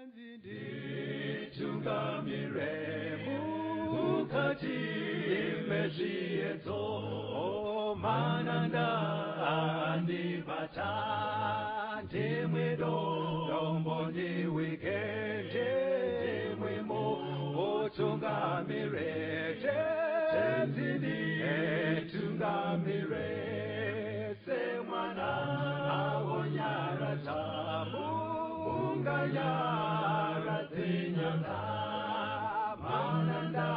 Nditungamire mukati mezviedzo, mananda andibata, ndimwe dombo ndiwike, ndimwe mutungamire, Tenzi nditungamire, semwana awonyaradza munganyaradze nyanga, mananda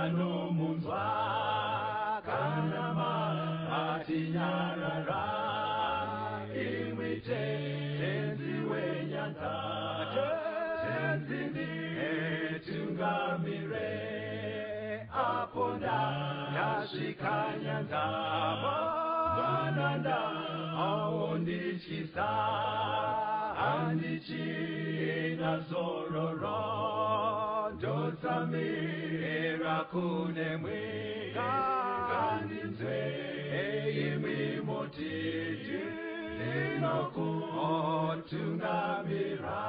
anomunzwa kana matinyarara, imwi Tenzi wenyanza, Tenzi nditungamire, apo ndasvika nyanza, mananda aondityisa, handichina zororo, ndotsamira kunemwi, ngandinzwe imwi moti ndinokutungamira.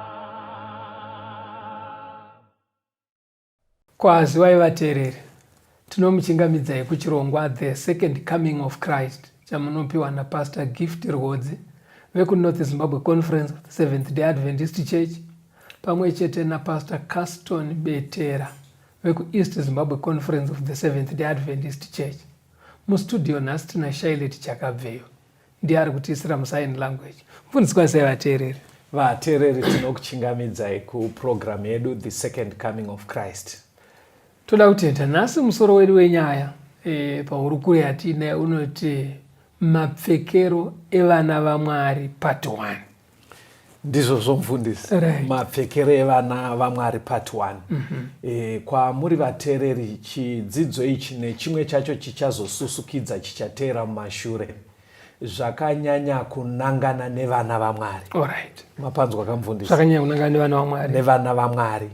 Kwaziwai vateereri, tinomuchingamidzai kuchirongwa The Second Coming of Christ chamunopiwa naPastor Gift Rwodzi vekuNorth Zimbabwe Conference of the Seventh Day Adventist Church pamwe chete naPastor Caston Betera vekuEast Zimbabwe Conference of the Seventh Day Adventist Church. Mustudio nhasi tina Shailet Chakabveyo ndiye ari kutiisira musign language. Mufundisi, kwazisai vateereri. Vateereri, tinokuchingamidzai kuprogram yedu The Second Coming of Christ. Toda kutenda nhasi musoro wedu wenyaya pahurukuro yatiinayo unoti mapfekero evana vaMwari part 1. Ndizvozvo mufundisi, mapfekero evana vaMwari part 1. Kwamuri vateereri, chidzidzo ichi nechimwe chacho chichazosusukidza chichateera mumashure zvakanyanya kunangana nevana vaMwari. Mapanzwa kamufundisi? Zvakanyanya kunangana nevana vaMwari. Nevana vaMwari.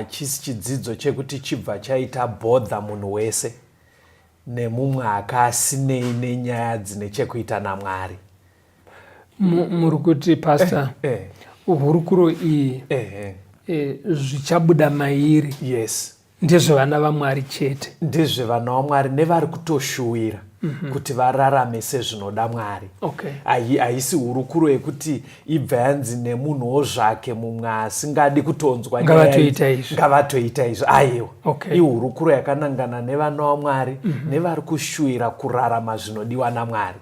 Chisi chidzidzo chekuti chibva chaita bhodha munhu wese nemumwe akasinei nenyaya dzine chekuita naMwari. Muri kuti pastor, hurukuro iyi zvichabuda mairi ndezvevana vaMwari chete. Ndezvevana vaMwari nevari kutoshuwira kuti vararame sezvinoda Mwari. Haisi hurukuro yekuti ibva yanzi nemunhuwo zvake mumwe asingadi kutonzwa ngavatoita izvi, ngavatoita izvi. Aiwa, ihurukuro yakanangana nevana vaMwari nevari kushuwira kurarama zvinodiwa naMwari.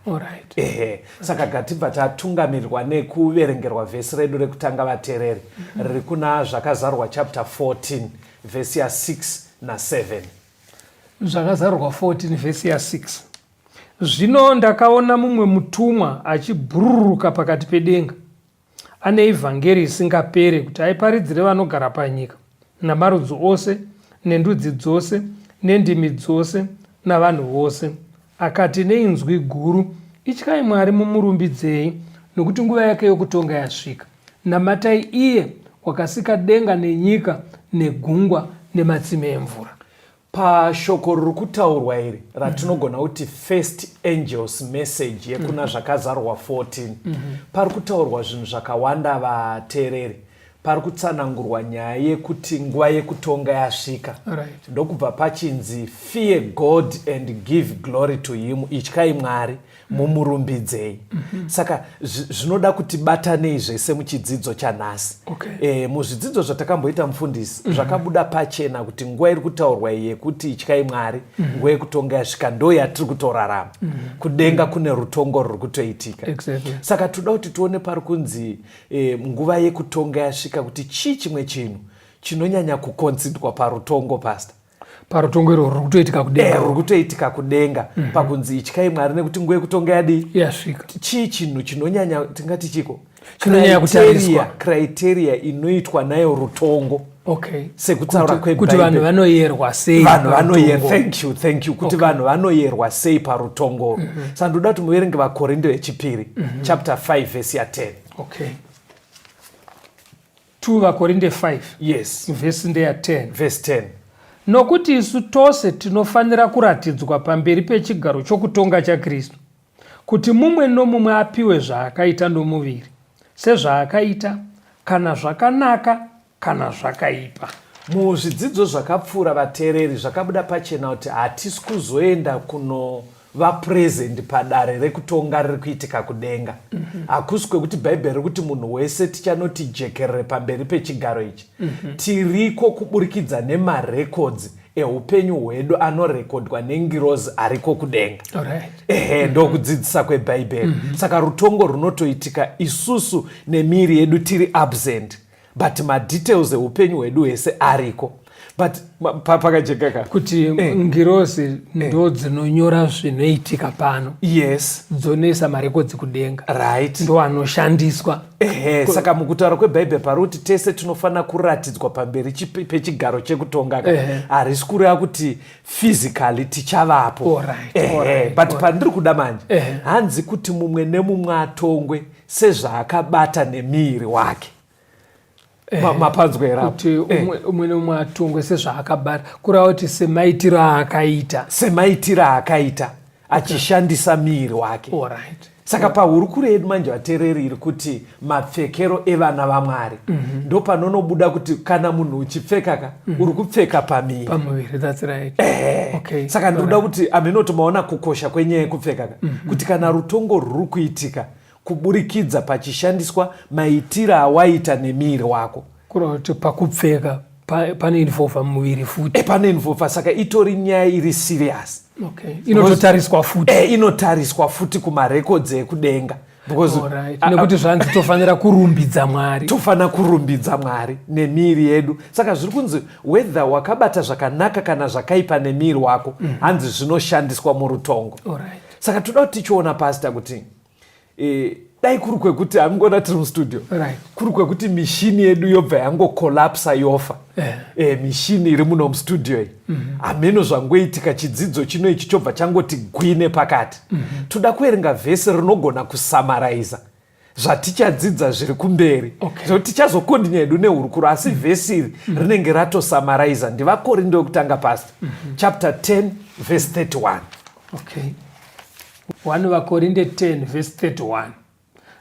Ehe, saka gatibva tatungamirirwa nekuverengerwa vhesi redu rekutanga vateereri, riri kuna Zvakazarurwa chapter 14 vhesi ya6 na7. Zvakazarurwa 14 vhesi ya6. Zvino ndakaona mumwe mutumwa achibhururuka pakati pedenga, ane ivhangeri isingapere, kuti aiparidzire vanogara panyika, namarudzi ose, nendudzi dzose, nendimi dzose, navanhu vose. Akati neinzwi guru, Ityai Mwari mumurumbidzei, nokuti nguva yake yokutonga yasvika. Namatai iye wakasika denga nenyika negungwa nematsime emvura. Pashoko riri kutaurwa iri ratinogona kuti first angels message yekuna Zvakazarurwa 14, pari kutaurwa zvinhu zvakawanda vateereri. Pari kutsanangurwa nyaya yekuti nguva yekutonga yasvika. Ndokubva pachinzi fear God and give glory to him, ityai Mwari mumurumbidzei. Saka zvinoda kuti batanei zvese muchidzidzo chanhasi. Muzvidzidzo zvatakamboita mufundisi, zvakabuda pachena kuti nguva iri kutaurwa iyi yekuti ityai Mwari, nguva yekutonga yasvika, ndo yatiri kutorarama. Kudenga kune rutongo ruri kutoitika. Saka toda kuti tione pari kunzi nguva yekutonga yasvika, kuti chii chimwe chinhu chinonyanya kukonsidwa parutongo, pastor? Parutongo irwo ruri kutoitika kudenga. Ruri kutoitika kudenga. Pakunzi ityai Mwari nekuti nguva yekutonga yadii? Yasvika. Chii chinhu chinonyanya, tingati chiko? Chinonyanya kutariswa. Criteria inoitwa nayo rutongo. Sekutaura Kuti vanhu vanoyerwa sei? Vanhu vanoyerwa, thank you, thank you. Kuti vanhu vanoyerwa sei parutongo. Saka ndoda kuti muverenge vaKorinde vechipiri, chapter 5 verse ya 10. 2 vaKorinde 5. Vhesi ndeya 10. Verse 10. Nokuti isu tose tinofanira kuratidzwa pamberi pechigaro chokutonga chaKristu, kuti mumwe nomumwe apiwe zvaakaita nomuviri, sezvaakaita, Kana zvakanaka kana zvakaipa. Muzvidzidzo zvakapfuura vateereri zvakabuda pachena kuti hatisi kuzoenda kunova present padare rekutonga riri kuitika kudenga. Hakusi kwekuti Bhaibheri riri kuti munhu wese tichanoti jekerere pamberi pechigaro ichi. Tiriko kuburikidza nemarekodzi eupenyu hwedu anorekodwa nengirozi ariko kudenga. Ehe, ndokudzidzisa kwebhaibheri. Saka rutongo runotoitika isusu nemiiri yedu tiri absent, but madetails eupenyu hwedu hwese ariko. But pakajeka ka kuti ngirozi ndo dzinonyora zvinoitika pano. Yes. Dzonoisa marekodzi kudenga. Right. Ndo anoshandiswa. Ehe, saka mukutaura kwebhaibheri pari kuti tese tinofanira kuratidzwa pamberi pechigaro chekutonga ka. Harisi kureva kuti physically tichavapo. Alright, But pandiri kuda manje, hanzi kuti mumwe nemumwe atongwe sezvaakabata nemiiri wake. Mapanzwa here apo? Kuti umwe nemumwe atongwe sezvaakabata, kureva kuti semaitiro aakaita. Semaitiro aakaita achishandisa miiri wake. Saka pahurukuro yedu manje vateereri iri kuti mapfekero evana vaMwari. Ndo panonobuda kuti kana munhu uchipfeka ka, uri kupfeka pamuviri. Pamuviri, that's right. Saka ndinoda kuti aminoti maona kukosha kwenyaya yekupfeka ka. Kuti kana rutongo rwuri kuitika kuburikidza pachishandiswa maitiro awaita nemiiri wako. Kureva kuti pakupfeka pane involva muviri futi. Pane involva, saka itori nyaya iri serious. Inototariswa futi. Inotariswa futi kumarekodzi ekudenga. Because Nekuti zvanzi tofanira kurumbidza Mwari. Tofanira kurumbidza Mwari nemiiri yedu. Saka zviri kunzi whether wakabata zvakanaka kana zvakaipa nemiiri wako, hanzi zvinoshandiswa murutongo. Saka toda kuti tichiona pastor kuti dai kuri kwekuti hamungona tiri mustudio. Kuri kwekuti mishini yedu yobva yangokolapsa yofa. Mishini iri muno mustudio iyi. Hameno zvangoitika, chidzidzo chino ichi chobva changoti gwine pakati. Toda kuverenga vhesi rinogona kusamaraiza zvatichadzidza zviri kumberi. Zvekuti tichazokondinya hedu nehurukuro, asi vhesi iri rinenge ratosamaraiza. NdivaKorinde wekutanga pastor. Chapter 10 verse 31. 1 vaKorinde 10 verse 31.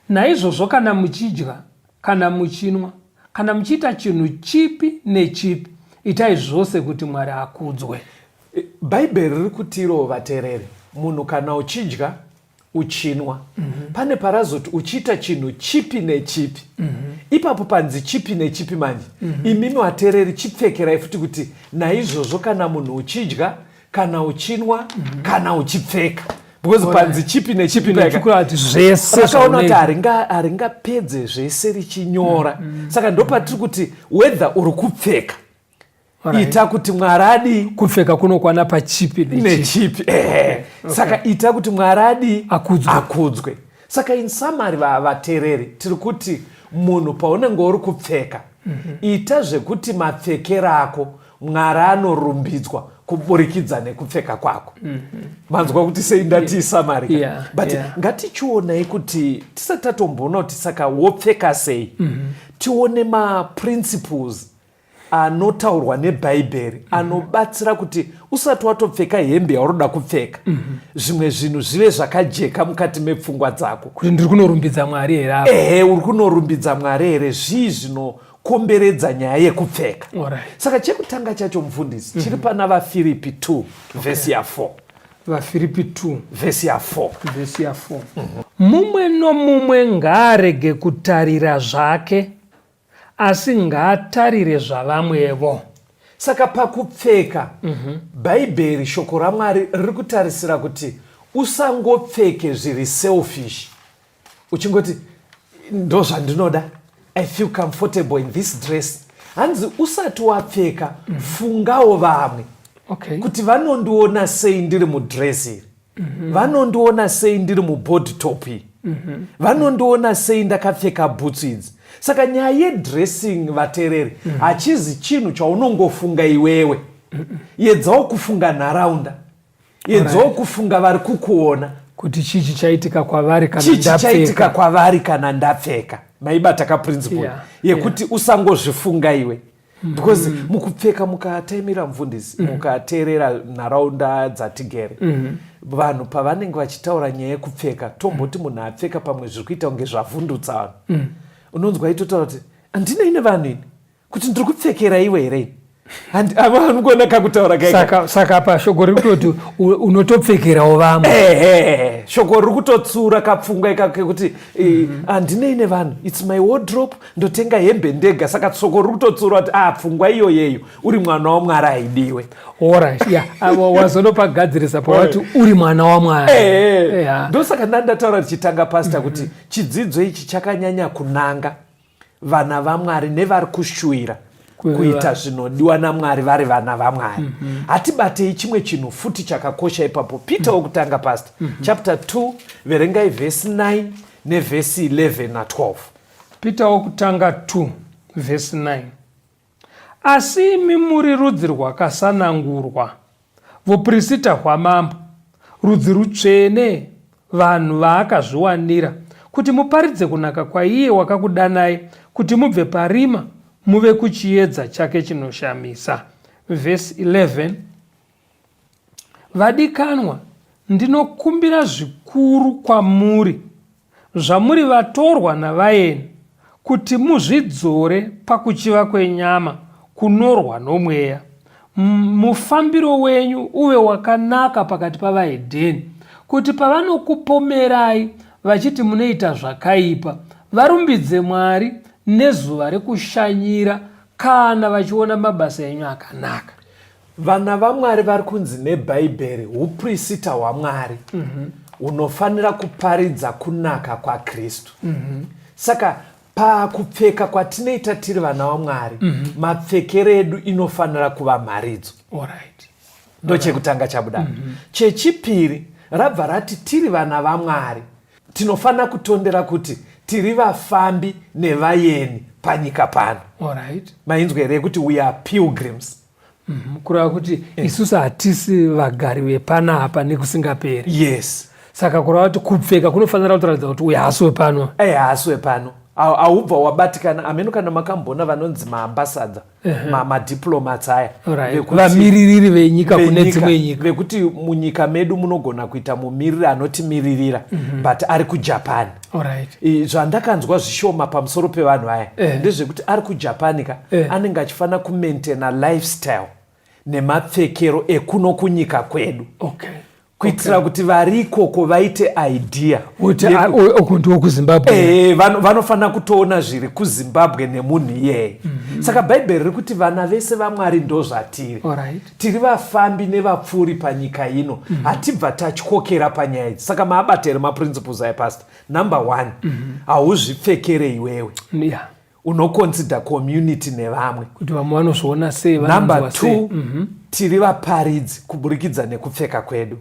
Naizvozvo kana muchidya, kana muchinwa, kana muchiita chinhu chipi nechipi, itai zvose kuti Mwari akudzwe. Bhaibheri riri kutiro vateereri, munhu kana uchidya uchinwa, pane parazoti uchiita chinhu chipi nechipi. Ipapo panzi chipi nechipi manje, imimi vateereri chipfekerai futi kuti naizvozvo kana munhu uchidya, kana uchinwa, kana uchipfeka. Because panzi chipi nechipi Chipi nechipi kuti zvese rakaona kuti zvaunoita. haringapedze zvese richinyora. Saka ndopatiri kuti whether uri kupfeka, ita kuti Mwari adi. Kupfeka kunokwana pachipi nechipi. Nechipi. Saka ita kuti Mwari adi Akudzwe. Akudzwe. Saka in summary vateereri tiri kuti munhu paunenge uri kupfeka, ita zvekuti mapfekero ako Mwari anorumbidzwa kuburikidza nekupfeka kwako. Manzwa kuti sei ndati summary ka? But ngatichionai kuti tisati tatomboona kuti saka wopfeka sei, tione maprinciples anotaurwa neBhaibheri anobatsira kuti usati watopfeka hembe yaunoda kupfeka, zvimwe zvinhu zvive zvakajeka mukati mepfungwa dzako. Kuti ndiri kunorumbidza Mwari here apa? Ehe, uri kunorumbidza Mwari here? Zvii zvinokomberedza nyaya yekupfeka? Saka chekutanga chacho mufundisi, chiri pana vaFiripi 2 vhesi ya 4. VaFiripi 2 vhesi ya 4. Vhesi ya 4. Mumwe nomumwe ngaarege kutarira zvake, asi ngaatarire zvavamwevo. Saka pakupfeka, Bhaibheri shoko raMwari riri kutarisira kuti usangopfeke zviri selfish. Uchingoti ndo zvandinoda, I feel comfortable in this dress. Hanzi usati wapfeka, fungawo vamwe. Kuti vanondiona sei ndiri mudress iri? Vanondiona sei ndiri mubody top iyi? Vanondiona sei ndakapfeka bhutsu idzi? Saka nyaya yedressing vateereri, hachizi chinhu chaunongofunga iwewe. Yedzawo kufunga nharaunda. Yedzawo kufunga vari kukuona. Kuti chii chichaitika kwavari kana Chii chichaitika ndapfeka. kwavari kana ndapfeka. Maibata ka principle yekuti usangozvifunga iwe. Because mukupfeka mukataimira mufundisi, mukateerera nharaunda dzatigere, vanhu pavanenge vachitaura nyaya yekupfeka, tomboti munhu apfeka pamwe zviri kuita kunge zvavhundutsa vanhu. Unonzwa itotaura kuti Handinei nevanhu ini, kuti ndiri kupfekera iwe here ini? Vanogona kakutaura. Saka pa shoko riri kutoti unotopfekerawo vamwe. Ehe, shoko riri kutotsura kapfungwa ikako kekuti handinei nevanhu, it's my wardrobe, ndotenga hembe ndega. Saka shoko riri kutotsura kuti a pfungwa iyoyeyo, uri mwana waMwari, haidiwe. Alright, yeah, wazonopagadzirisa pawati uri mwana waMwari. Ndosaka ndandataura tichitanga, pastor, kuti chidzidzo ichi chakanyanya kunanga vana vaMwari nevari kushuwira kuita zvinodiwa naMwari vari vana vaMwari. Hatibatei chimwe chinhu futi chakakosha ipapo. Peter wokutanga, pastor, chapter 2, verengai vhesi 9 nevhesi 11 na12. Peter wokutanga 2 vhesi 9: Asi imi muri rudzi rwakasanangurwa, vupurisita hwamambo, rudzi rutsvene, vanhu vaakazviwanira, kuti muparidze kunaka kwaiye wakakudanai kuti mubve parima muve kuchiedza chake chinoshamisa. Vhesi 11: Vadikanwa, ndinokumbira zvikuru kwamuri, zvamuri vatorwa navaeni, kuti muzvidzore pakuchiva kwenyama kunorwa nomweya. Mufambiro wenyu uve wakanaka pakati pavahedheni, kuti pavanokupomerai vachiti munoita zvakaipa, varumbidze Mwari nezuva rekushanyira, kana vachiona mabasa enyu akanaka. Vana vaMwari vari kunzi neBhaibheri uprista hwaMwari hunofanira kuparidza kunaka kwaKristu. Saka pakupfeka kwatinoita tiri vana vaMwari, mapfekero edu inofanira kuva mharidzo. Ndo chekutanga chabuda. Chechipiri rabva rati tiri vana vaMwari tinofanira kutondera kuti tiri vafambi nevaeni panyika pano. Mainzwa here kuti we are pilgrims? Kureva kuti isusu hatisi vagari vepanapa nekusingaperi. Yes. Saka kureva kuti kupfeka kunofanira kutoratidza kuti uyu haasi wepano. E, haasi wepano. Haubva wabatikana ameno. Kana makamboona vanonzi maambassador, madiplomats aya, vamiririri venyika kune dzimwe nyika, vekuti munyika medu munogona kuita mumiriri anotimiririra, but ari kuJapan. Zvandakanzwa zvishoma pamusoro pevanhu aya ndezvekuti ari kuJapan ka, anenge achifanira kumaintaina lifestyle nemapfekero ekuno kunyika kwedu, kuitira kuti vari ikoko vaite idea kuti uku ndiwo kuZimbabwe. Vanofanira kutoona zviri kuZimbabwe nemunhu iyeye. Saka Bhaibheri riri kuti vana vese vaMwari ndo zvatiri. Tiri vafambi nevapfuuri panyika ino. Hatibva tatyokera panyaya idzi. Saka maabata here maprinciples aya, pastor? Number one, hauzvipfekere iwewe, unoconsider community nevamwe. Kuti vamwe vanozviona sei. Number two, tiri vaparidzi kuburikidza nekupfeka kwedu.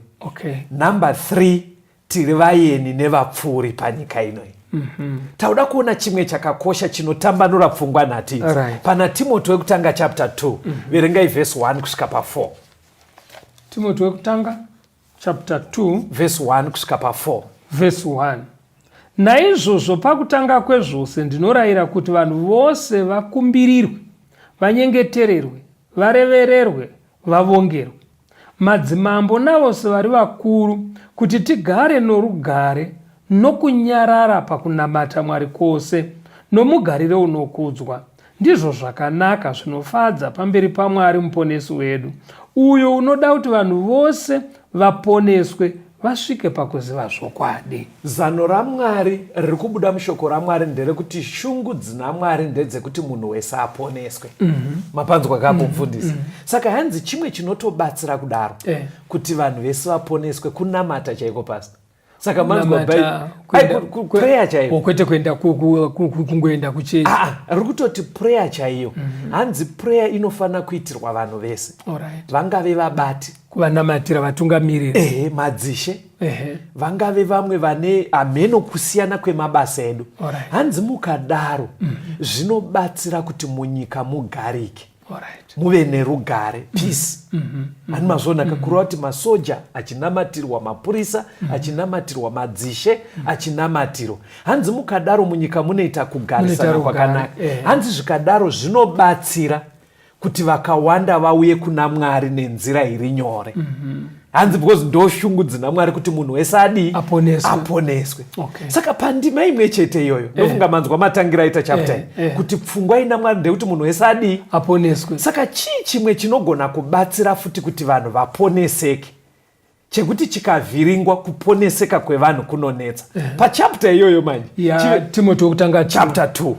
Number three, tiri vaeni nevapfuuri panyika inoi. Tauda kuona chimwe chakakosha chinotambanura pfungwa nhatu idzi. Pana Timoti wekutanga chapter 2, verengai vhesi 1 kusvika pa4. Timoti wekutanga chapter 2, vhesi 1 kusvika pa4. Vhesi 1: Naizvozvo pakutanga kwezvose ndinorayira kuti vanhu vose vakumbirirwe, vanyengetererwe, varevererwe, vavongerwe, madzimambo navose vari vakuru, kuti tigare norugare nokunyarara pakunamata Mwari kwose nomugariro unokudzwa. Ndizvo zvakanaka zvinofadza pamberi paMwari Muponesi wedu, uyo unoda kuti vanhu vose vaponeswe vasvike pakuziva zvokwadi. Zano raMwari riri kubuda mushoko raMwari nderekuti shungu dzina Mwari ndedzekuti munhu wese aponeswe. Mapanzwa kapo, mufundisi? Saka hanzi chimwe chinotobatsira kudaro kuti vanhu vese vaponeswe kunamata chaiko, pastor. Saka manzwa prayer chaiyo. Kwete kuenda kungoenda kuchechi. Ah, ah, riri kutoti prayer chaiyo. Hanzi prayer inofanira kuitirwa vanhu vese, vangave vabati, kuvanamatira vatungamiriri. Ehe, madzishe, vangave vamwe vane hameno kusiyana kwemabasa edu. Hanzi mukadaro zvinobatsira kuti munyika mugarike, muve nerugare, peace. Hani mazviona kakureva kuti masoja achinamatirwa, mapurisa achinamatirwa, madzishe achinamatirwa, hanzi mukadaro munyika munoita kugarisana Munoita rugare, kwakanaka. Hanzi zvikadaro zvinobatsira. Kuti vakawanda vauye kuna Mwari nenzira iri nyore. Hanzi because ndo shungu dzina Mwari kuti munhu wese adii? Aponeswe. Aponeswe. Okay. Saka pandima imwe chete iyoyo, ndofunga manzwa matangira aita chapter iyi, kuti pfungwa ina Mwari ndeyekuti munhu wese adii? Aponeswe. Saka chii chimwe chinogona kubatsira futi kuti vanhu vaponeseke, chekuti chikavhiringwa kuponeseka kwevanhu kunonetsa? Pachapter iyoyo manje, Timothy wekutanga chapter 2,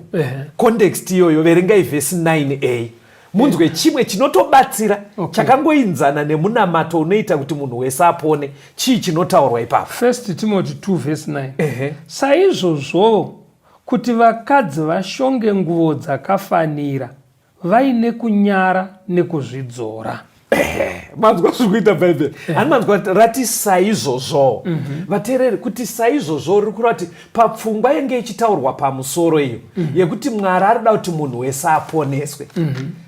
context iyoyo, verengai vhesi 9a munzwe chimwe chinotobatsira chakangoinzana nemunamato unoita kuti munhu wese apone. Chii chinotaurwa ipapo? First Timothy 2 verse 9. Saizvozvowo kuti vakadzi vashonge nguvo dzakafanira, vaine kunyara nekuzvidzora. Manzwa zviri kuita Bhaibheri? Hani manzwa kuti rati saizvozvo? Vateereri, kuti saizvozvo riri kureva kuti papfungwa yenge ichitaurwa pamusoro iyo yekuti Mwari ari kuda kuti munhu wese aponeswe,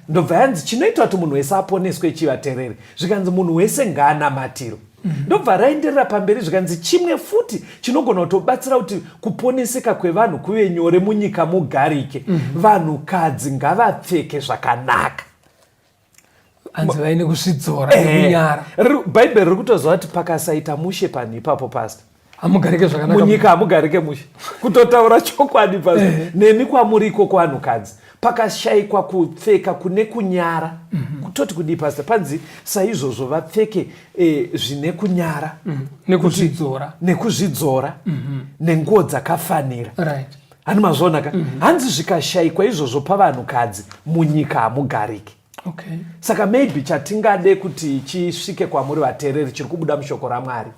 ndobva yanzi chinoita kuti munhu wese aponeswe chii, vateereri? Zvikanzi munhu wese ngaanamatirwe. Ndobva raenderera pamberi, zvikanzi chimwe futi chinogona kutobatsira kuti kuponeseka kwevanhu kuve nyore, munyika mugarike, vanhukadzi ngavapfeke zvakanaka. Hanzi vaine kuzvidzora nekunyara. Bhaibheri riri kutoziva kuti pakasaita mushe panhu ipapo, pastor, hamugarike zvakanaka. Munyika hamugarike mushe, kutotaura chokwadi, pastor. Nemi kwamuri ikoko, vanhukadzi, pakashayikwa kupfeka kune kunyara, kutoti kudii, pastor? Panzi saizvozvo vapfeke zvine kunyara nekuzvidzora. Nekuzvidzora nenguo dzakafanira. Hani mazviona ka? Hanzi zvikashayikwa izvozvo pavanhukadzi, munyika hamugariki. Saka maybe chatingade kuti chisvike kwamuri vateereri chiri kubuda mushoko raMwari,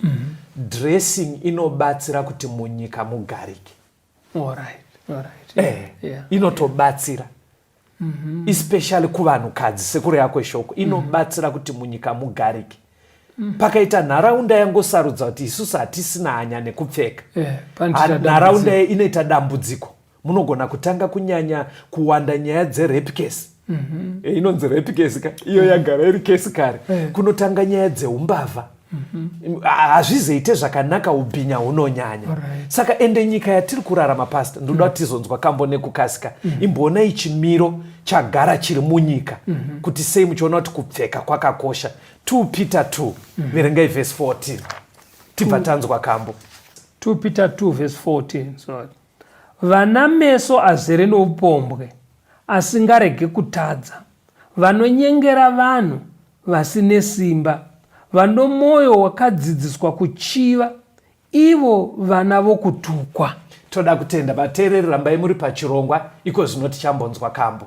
dressing inobatsira kuti munyika mugarike. Inotobatsira, especially kuvanhukadzi, sekureva kweshoko, inobatsira kuti munyika mugarike. Pakaita nharaunda yangosarudza kuti isusu hatisina hanya nekupfeka, panotoita nharaunda inoita dambudziko. Munogona kutanga kunyanya kuwanda nyaya dzerape case. Inonzi rape case ka, iyo yagara iri kesi kare. Kunotanga nyaya dzeumbavha. Hazvizoite zvakanaka, ubhinya hunonyanya. Saka ende nyika yatiri kurarama, pastor, ndoda kuti tizonzwa kambo nekukasika. Imboonai chimiro chagara chiri munyika, kuti sei muchiona kuti kupfeka kwakakosha. 2 Peter 2, verengai vhesi 14, tibva tanzwa kambo. 2 Peter 2 verse 14. Sorry. Vana meso azere noupombwe, asingarege kutadza, vanonyengera vanhu vasine simba, vano mwoyo wakadzidziswa kuchiva, ivo vana vokutukwa. Toda kutenda vateereri, rambai muri pachirongwa. Iko zvino tichambonzwa kambo.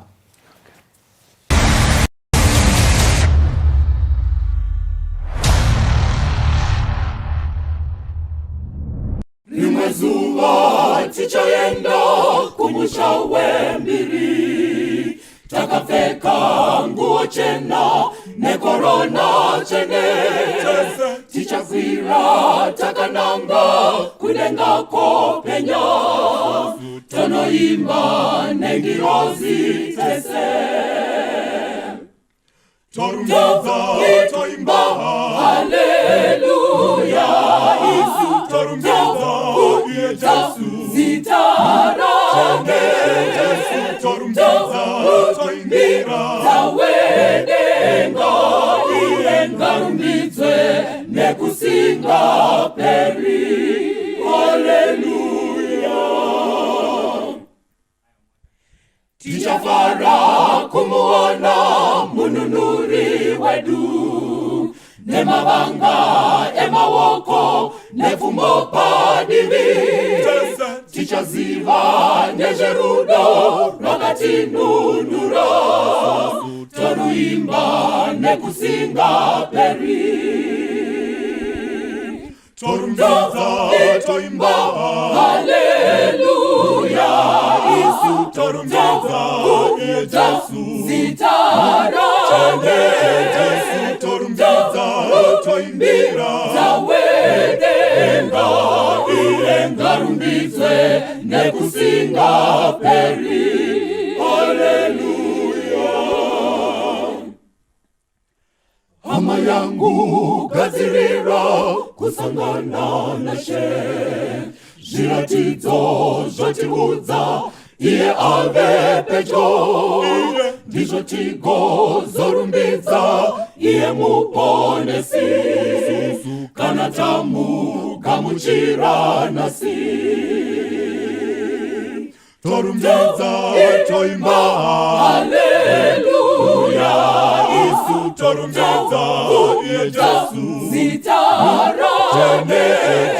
Rimwe zuva tichaenda kumusha wembiri, takapfeka nguo chena nekorona chene. Tichakwira takananga kudenga kopenya, tonoimba nengirozi tese. Torumbidza, toimba haleluya, isu torumbidza iye Jesu, zita rake Jesu. Torumbidza, toimbira wedenga, iye ngarumbidzwe nekusingaperi. Haleluya. Tichafara kumuona mununuri wedu, nemavanga emaoko nepfumo padivi. Tichaziva nezverudo rwakatinunura, toruimba nekusingaperi. Torumbidza, toimba haleluya, isu torumbidza iye Jesu, zita rake Jesu. Torumbidza, toimbira wedenga, iye ngarumbidzwe nekusingaperi. Haleluya. Hama yangu, gadzirira kusangana nashe. Zviratidzo zvotiudza iye ave pedyo. Ndizvo tigozorumbidza iye Muponesi, kana tamugamuchira nhasi. Torumbidza, toimba haleluya, isu torumbidza iye Jesu, Zita tene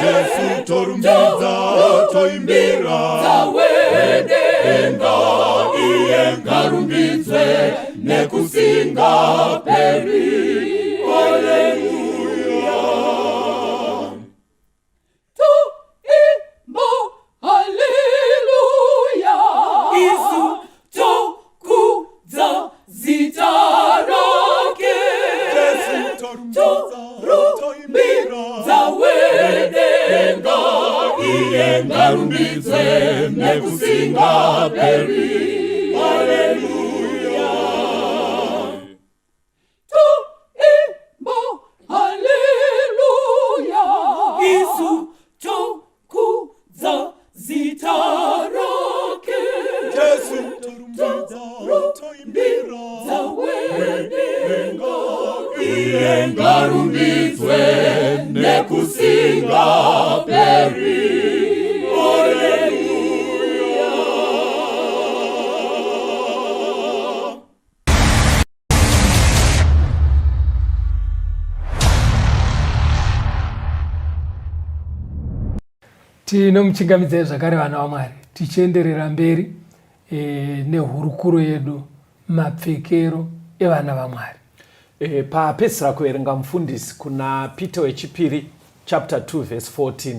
Jesu, torumbidza, toimbira rawedenga, iye ngarumbidzwe nekusingaperi. Haleluya. Toimba haleluya, isu tokudza zita rake. Jesu, torumbidza, toimbira wedenga, iye ngarumbidzwe nekusingaperi. Haleluya. Toimba haleluya, isu tokudza zita rake. Jesu, torumbidza, toimbira wedenga, iye ngarumbidzwe nekusingaperi. Haleluya. Tinomuchingamidzai zvakare, vana vaMwari, tichienderera mberi nehurukuro yedu, mapfekero evana vaMwari. Paapedzisira kuverenga mufundisi kuna Peter wechipiri chapter 2 verse 14,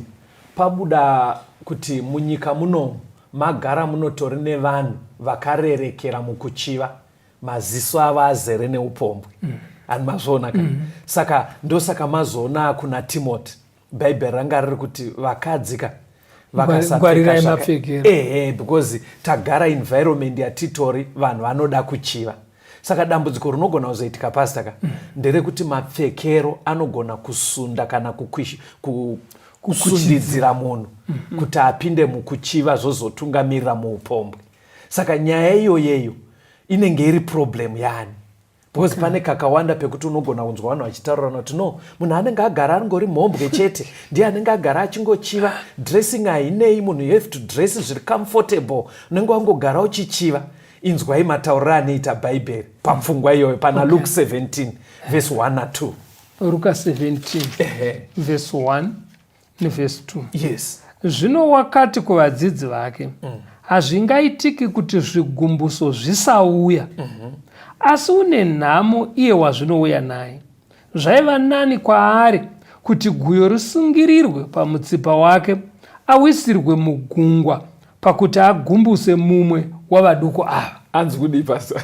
pabuda kuti munyika munomu magara munotori nevanhu vakarerekera mukuchiva, maziso avo azere neupombwe. Ani mazviona ka? Saka ndosaka mazoona kuna Timoti, Bhaibheri ranga riri kuti vakadzi ka Ngwarirai mapfekero. Ehe, because tagara environment yatitori, vanhu vanoda kuchiva. Saka dambudziko rinogona kuzoitika, pastor ka, nderekuti mapfekero anogona kusunda kana kusundidzira munhu kuti apinde mukuchiva, zvozotungamirira muupombwe. Saka nyaya iyoyeyo inenge iri problem yani, because pane kakawanda pekuti unogona kunzwa vanhu vachitaurirana kuti no, munhu anenge agara aringori mhombwe chete, ndiye anenge agara achingochiva. Dressing hainei, munhu you have to dress zviri comfortable, unenge wangogara uchichiva. Inzwai matauriro anoita Bhaibheri papfungwa iyoyo pana Luke 17 verse 1 na2. Ruka 17 verse 1 nevhesi 2. Yes. Zvino wakati kuvadzidzi vake, hazvingaitiki kuti zvigumbuso zvisauya, asi une nhamo iye wazvinouya naye. Zvaiva nani kwaari kuti guyo risungirirwe pamutsipa wake awisirwe mugungwa, pakuti agumbuse mumwe wavaduku ava. Anzi kudii, pastor?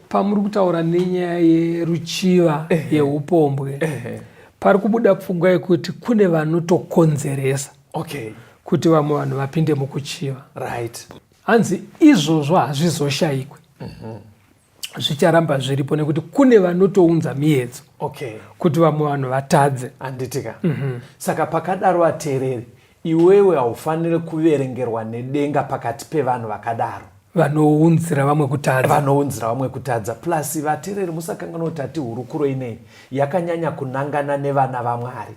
Pamuri kutaura nenyaya yeruchiva, yeupombwe, pari kubuda pfungwa yekuti kune vanotokonzeresa kuti vamwe vanhu vapinde mukuchiva. Hanzi izvozvo hazvizoshayikwe, zvicharamba zviripo nekuti kune vanotounza miedzo kuti vamwe vanhu vatadze. Handitika? Saka pakadaro, vateereri, iwewe haufaniri kuverengerwa nedenga pakati pevanhu vakadaro. Vanounzira vamwe kutadza. Vanounzira vamwe kutadza. Plus vateereri, musakanganwa kuti ati hurukuro inei yakanyanya kunangana nevana vaMwari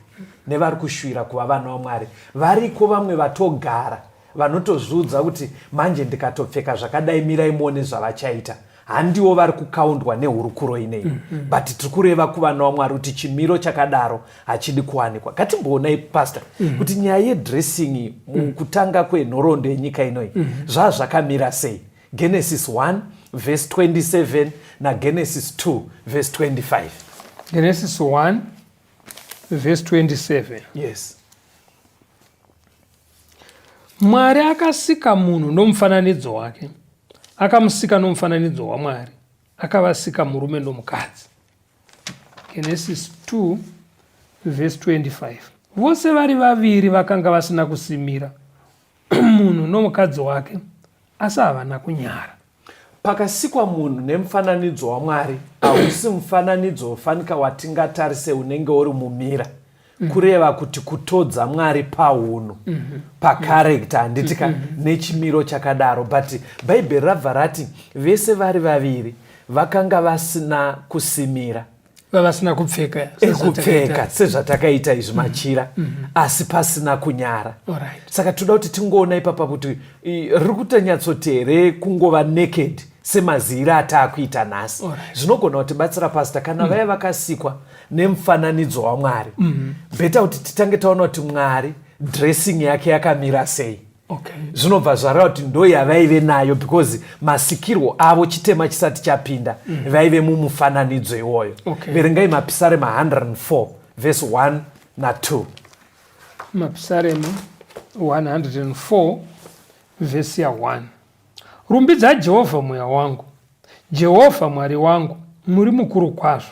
nevari kushuvira kuva vana vaMwari. Variko vamwe vatogara vanotozviudza kuti manje ndikatopfeka zvakadai, mirai muone zvavachaita. Handiwo vari kukaundwa nehurukuro inei, but tiri kureva kuvana vaMwari kuti chimiro chakadaro hachidi kuwanikwa. Ngatimboonai, pastor, kuti nyaya yedressing mukutanga kwenhoroondo yenyika inoi zvaa zvakamira sei. Genesis 1 verse 27 naGenesis 2 verse 25. Genesis 1 verse 27. Yes. Mwari akasika munhu nomufananidzo wake, akamusika nomufananidzo waMwari, akavasika murume nomukadzi. Genesis 2 verse 25. Vose vari vaviri vakanga vasina kusimira, munhu nomukadzi wake, asi havana kunyara. Pakasikwa munhu nemufananidzo waMwari, hausi mufananidzo fanika watingatarise unenge uri mumira. Kureva kuti kutodza Mwari paunhu, pacharacter, handiti ka? Nechimiro chakadaro. But Bhaibheri rabva rati vese vari vaviri vakanga vasina kusimira. Vavasina kupfeka. Kupfeka sezvatakaita izvi, machira, asi pasina kunyara. Saka toda kuti tingoona ipapa kuti riri kutonyatsoti here kungova naked semaziviro ataakuita nhasi? Zvinogona kutibatsira, Pastor, kana vaya vakasikwa nemufananidzo waMwari. Better kuti titange taona kuti Mwari dressing yake yakamira sei. Zvinobva zvareva kuti ndo yavaive nayo, because masikirwo avo chitema chisati chapinda, vaive mumufananidzo iwoyo. Verengai Mapisarema 104 verse 1 na2. Mapisarema 104 vhesi ya1. Rumbidza Jehovha, mweya wangu. Jehovha Mwari wangu, muri mukuru kwazvo.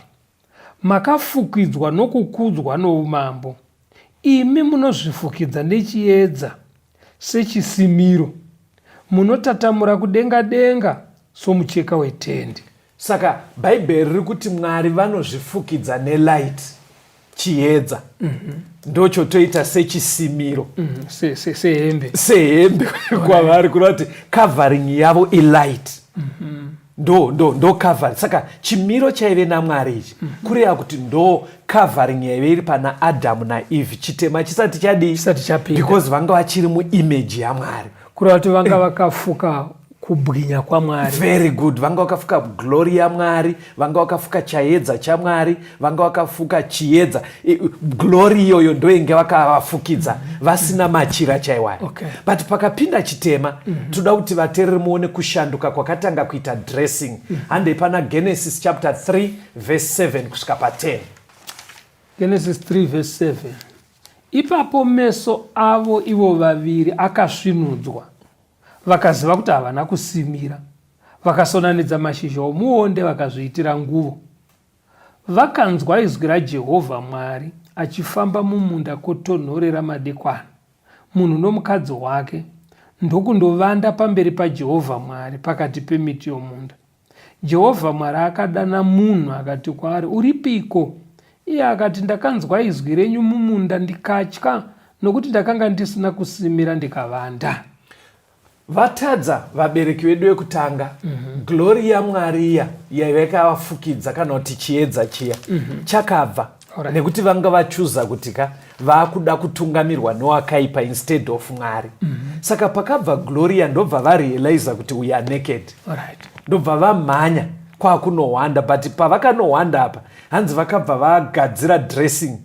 Makafukidzwa nokukudzwa noumambo. Imi munozvifukidza nechiedza sechisimiro. Munotatamura kudenga denga somucheka wetende. Saka Bhaibheri riri kuti Mwari vanozvifukidza nelight, chiedza. Ndochotoita sechisimiro. Sehembe. Sehembe kwavari, kureva kuti covering yavo ilight. Ndo covering. Saka chimiro chaive naMwari ichi, kureva kuti ndo covering yaive iri pana Adhamu naEve chitema chisati chadii? Chisati chapinda. Because vanga vachiri muimage yaMwari. Kureva kuti vanga vakafuka kubwinya kwaMwari. Very good. Vanga vakafuka glory yaMwari, vanga vakafuka chaedza chaMwari, vanga vakafuka chiedza. Glory iyoyo ndoinge vakavafukidza vasina machira chaiwayo. But pakapinda chitema, toda kuti vateereri muone kushanduka kwakatanga kuita dressing. Handei pana Genesis chapter 3 verse 7 kusvika pa10. Genesis 3 verse 7. Ipapo meso avo ivo vaviri akasvinudzwa, vakaziva kuti havana kusimira. Vakasonanidza mashizha omuonde vakazviitira nguvo. Vakanzwa izwi raJehovha Mwari achifamba mumunda kwotonhorera madekwana, munhu nomukadzi wake ndokundovanda pamberi paJehovha Mwari pakati pemiti yomunda. Jehovha Mwari akadana munhu akati kwaari, Uripiko? Iye akati, Ndakanzwa izwi renyu mumunda ndikatya, nokuti ndakanga ndisina kusimira ndikavanda. Vatadza vabereki vedu vekutanga, glory yaMwari iya yaiva yakavafukidza, kana kuti chiedza chiya, chakabva. Nekuti vanga vachuza kuti ka vaakuda kutungamirwa nowakaipa instead of Mwari. Saka pakabva glory, ndobva varealiza kuti we are naked. Ndobva vamhanya kwakunohwanda. But pavakanohwanda apa, hanzi vakabva vagadzira dressing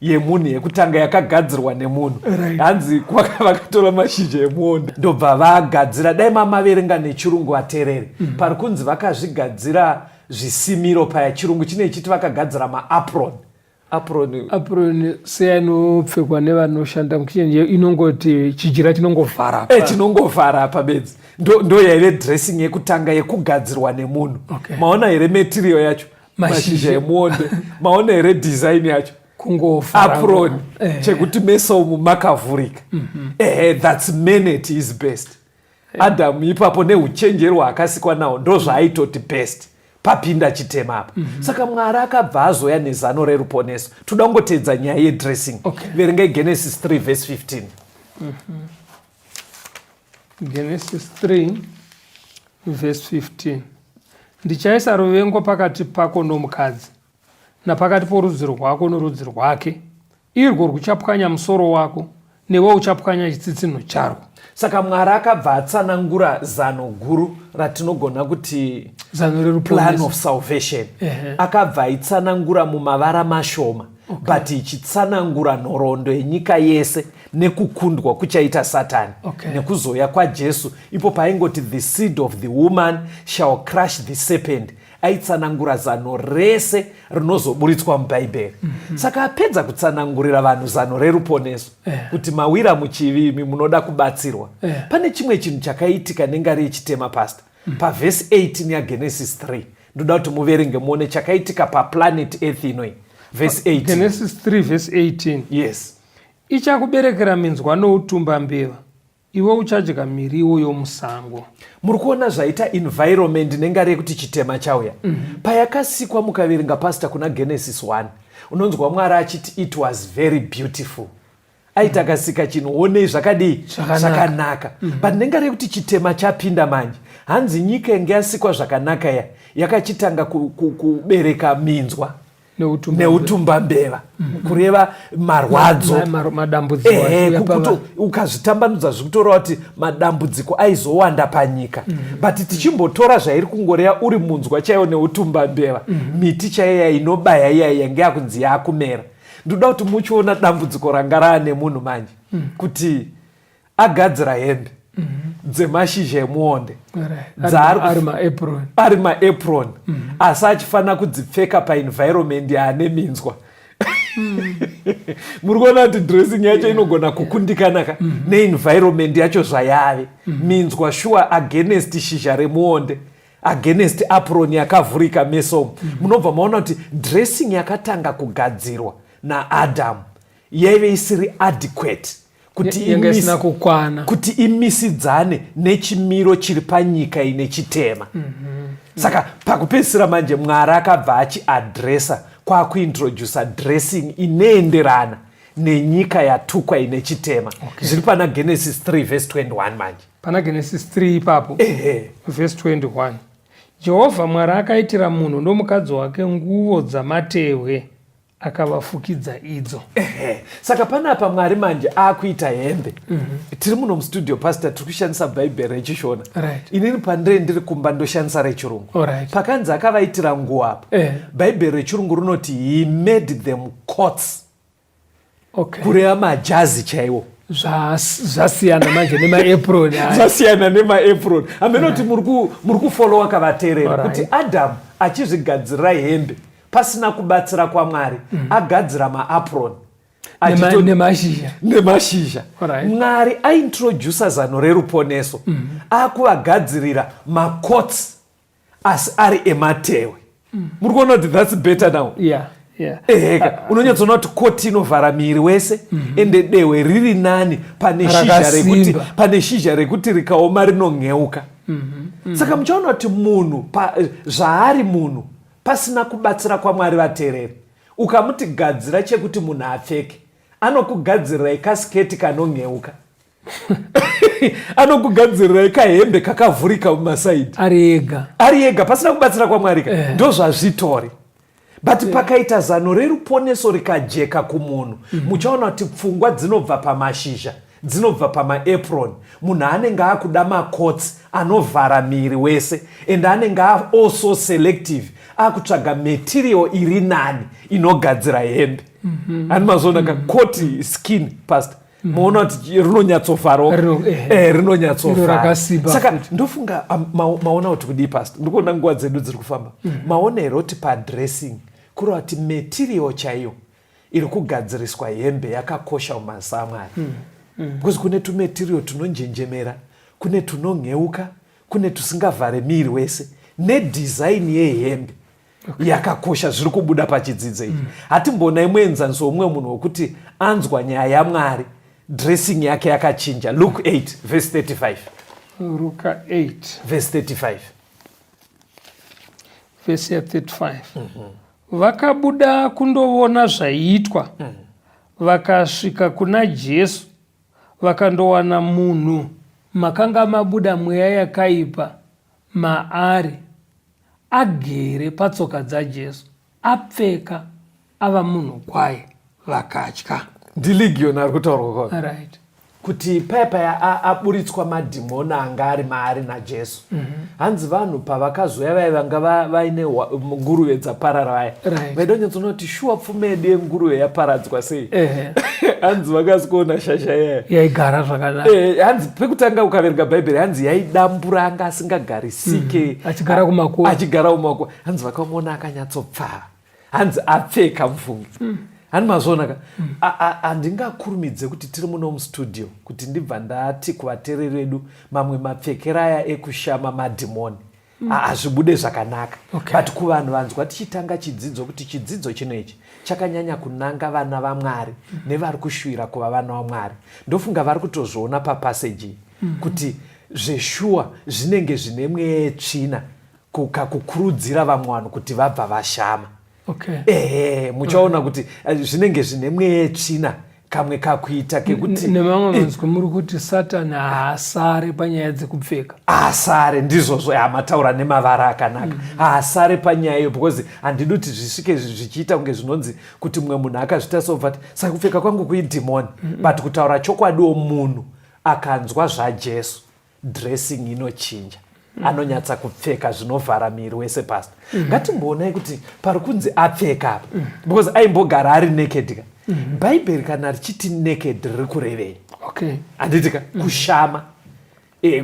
yemunhu yekutanga yakagadzirwa nemunhu. Hanzi vakatora mashizha emuonde, ndobva vagadzira. Dai mamaverenga nechirungu, vateereri. Pari kunzi vakazvigadzira zvisimiro paya, chirungu chine chiti vakagadzira maapron, apron. Apron seya inopfekwa nevanoshanda mukicheni, inongoti chijira chinongovhara. Chinongovhara apa bedzi. Ndo yaive dressing yekutanga yekugadzirwa nemunhu. Maona here material yacho? Mashizha emuonde. Maona here design yacho? Kungovhara. Apron. Chekuti meso umu makavhurika. Ehe, that's man at his best. Adamu ipapo neuchenjeri hwaakasikwa nawo, ndo zvaaitoti best. Papinda chitema apa. Saka Mwari akabva azoya nezano reruponeso. Toda kungoteedza nyaya yedressing. Verengai Genesis 3 verse 15. Genesis 3 verse 15. Ndichaisa ruvengo pakati pako nomukadzi, napakati porudzi rwako norudzi rwake. Irwo ruchapwanya musoro wako, newe uchapwanya chitsitsinho charwo. Saka Mwari akabva atsanangura zano guru ratinogona kuti zano plan reruponeso of salvation. Akabva aitsanangura mumavara mashoma, but ichitsanangura nhoroondo yenyika yese nekukundwa kuchaita Satani nekuzoya kwaJesu. Ipo paaingoti the seed of the woman shall crush the serpent, aitsanangura zano rese rinozoburitswa muBhaibheri. Saka apedza kutsanangurira vanhu zano reruponeso kuti mawira muchivi imi, munoda kubatsirwa, pane chimwe chinhu chakaitika nengari yechitema, Pastor. Pavhesi 18 yaGenesis 3, ndoda kuti muverenge muone chakaitika paplanet Earth inoi. Vhesi 18. Genesis 3 verse 18. Yes. Ichakuberekera minzwa noutumbambeva. Iwe uchadya miriwo yomusango. Muri kuona zvaita environment nengari yekuti chitema chauya. Payakasikwa mukaverenga pastor kuna Genesis 1 unonzwa Mwari achiti it was very beautiful. Aiti akasika chinhu onei zvakadii zvakanaka. But nengari yekuti chitema chapinda manje hanzi nyika yange yasikwa zvakanaka iya yakachitanga kubereka minzwa neutumbambeva kureva marwadzo madambudziko ukazvitambanudza zvikutoreva kuti madambudziko aizowanda panyika but tichimbotora zvairi kungoreva uri munzwa chaiwo neutumbambeva miti chaiya inobaya iya yange yakunzi yakumera ndoda kuti muchiona dambudziko ranga raane munhu manje kuti agadzira hembe dzemashizha emuonde ari maapron asi achifanira kudzipfeka paenvironment yaane minzwa. Muri kuona kuti dressing yacho inogona kukundikana ka neenvironment yacho zvayave minzwa shuwa against shizha remuonde, against apron yakavhurika meso. Munobva maona kuti dressing yakatanga kugadzirwa naAdam yaive isiri adequate kuti isina kukwana, kuti imisidzane nechimiro chiri panyika ine chitema. Saka pakupedzisira manje Mwari akabva achiadresa kwakuintrodusa dressing inoenderana nenyika yatukwa ine chitema. Zviri pana Genesis 3 verse 21 manje. Pana Genesis 3 ipapo, verse 21, Jehovha Mwari akaitira munhu nomukadzi wake nguvo dzamatehwe, akavafukidza idzo. Ehe. Saka panapa Mwari manje akuita hembe. Tiri muno mustudio pastor tiri kushandisa Bhaibheri rechiShona. Inini pandire ndiri kumba ndoshandisa rechirungu. Pakanzi akavaitira nguo apa, Bhaibheri rechirungu rinoti he made them coats, kureva majazi chaiwo. Zvasiyana manje nemaapron. Zvasiyana nemaapron. Hameno kuti muri kufolowa kavateerera kuti Adamu achizvigadzirira hembe pasina kubatsira kwaMwari, agadzira maapron nemashizha. Nemashizha. Mwari aintrodusa zano reruponeso, akuvagadzirira macoats asi ari ematewe. Muri kuona kuti that's better now? Yeah. Eheka, unonyatsoona kuti koti inovhara miri wese, ende dehwe riri nani pane shizha rekuti Rakasimba. pane shizha rekuti rikaoma rinongheuka. Saka muchaona kuti munhu zvaari munhu pasina kubatsira kwaMwari, vateereri, ukamuti gadzira chekuti munhu apfeke, anokugadzirirai kasiketi kanongheuka, anokugadzirirai kahembe kakavhurika mumasaidi. Ari ega. Ari ega pasina kubatsira kwaMwari ka. Ndo zvazvitori, but pakaita zano reruponeso rikajeka kumunhu, muchaona kuti pfungwa dzinobva pamashizha, dzinobva pamaapron. Munhu anenge akuda macoats anovhara miri wese and anenge also selective, akutsvaga material iri nani inogadzira hembe. Hani mazoona ka koti skin, pastor, maona kuti rinonyatsovharawo? Rinonyatsovhara. Rakasimba. Saka ndofunga maona kuti kudii, pastor? Ndikuona nguva dzedu dziri kufamba. Maona here kuti padressing kureva kuti material chaiyo iri kugadziriswa hembe yakakosha mumasa aMwari? Because kune tumaterial tunonjenjemera, kune tunongheuka, kune tusingavhare miri wese, nedesign yehembe yakakosha. Zviri kubuda pachidzidzo ichi. Hatimbonai muenzaniso womumwe munhu wekuti anzwa nyaya yaMwari, dressing yake yakachinja? Luke 8 verse 35. Ruka 8 verse 35. Vhesi ya35. Vakabuda kundoona zvaiitwa, vakasvika kuna Jesu, vakandowana munhu makanga mabuda mweya yakaipa maari agere patsoka dzaJesu, apfeka, ava munhu kwaye, vakatya. NdiLegion ari kutaurwa kwa kuti paya paya aburitswa madhimoni anga ari maari naJesu. Hanzi vanhu pavakazoya vaya vanga vaine nguruve dzaparara vaya, vaida kunyatsoona kuti shuwa pfuma yedu yenguruve yaparadzwa sei. Hanzi vakasikuona shasha yaya yaigara zvakanaka. Hanzi pekutanga ukaverenga Bhaibheri, hanzi yaidambura, anga asingagarisike. Achigara kumakuva. Achigara kumakuva. Hanzi vakamuona akanyatsopfava, hanzi apfeka mufungi. Hani mazviona ka? Handingakurumidze kuti tiri muno mustudio kuti ndibva ndati kuvateereri vedu mamwe mapfekero aya ekushama madhimoni hazvibude zvakanaka. But kuvanhu vanzwa tichitanga chidzidzo kuti chidzidzo chino ichi chakanyanya kunanga vana vaMwari nevari kushuvira kuva vana vaMwari, ndofunga vari kutozviona papassage iyi. Kuti zveshuwa zvinenge zvine mweya yetsvina kukakukurudzira vamwe vanhu kuti vabva vashama. Okay. Ehe, muchaona kuti zvinenge zvine mweya yetsvina kamwe kakuita kekuti Nemamwe manzwi muri kuti Satani haasare panyaya dzekupfeka. Haasare, ndizvozvo. Mataura nemavara akanaka. Haasare panyaya iyo, because handidi kuti zvisvike zvichiita kunge zvinonzi kuti mumwe munhu akazviita so, but saka kupfeka kwangu kuidhimoni. But kutaura chokwadiwo, munhu akanzwa zvaJesu, dressing inochinja. Anonyatsa kupfeka zvinovhara miri wese, pastor. Ngatimboonai kuti pari kunzi apfeka apa, because aimbogara ari naked ka. Bhaibheri kana richiti naked riri kurevei? Handiti ka kushama,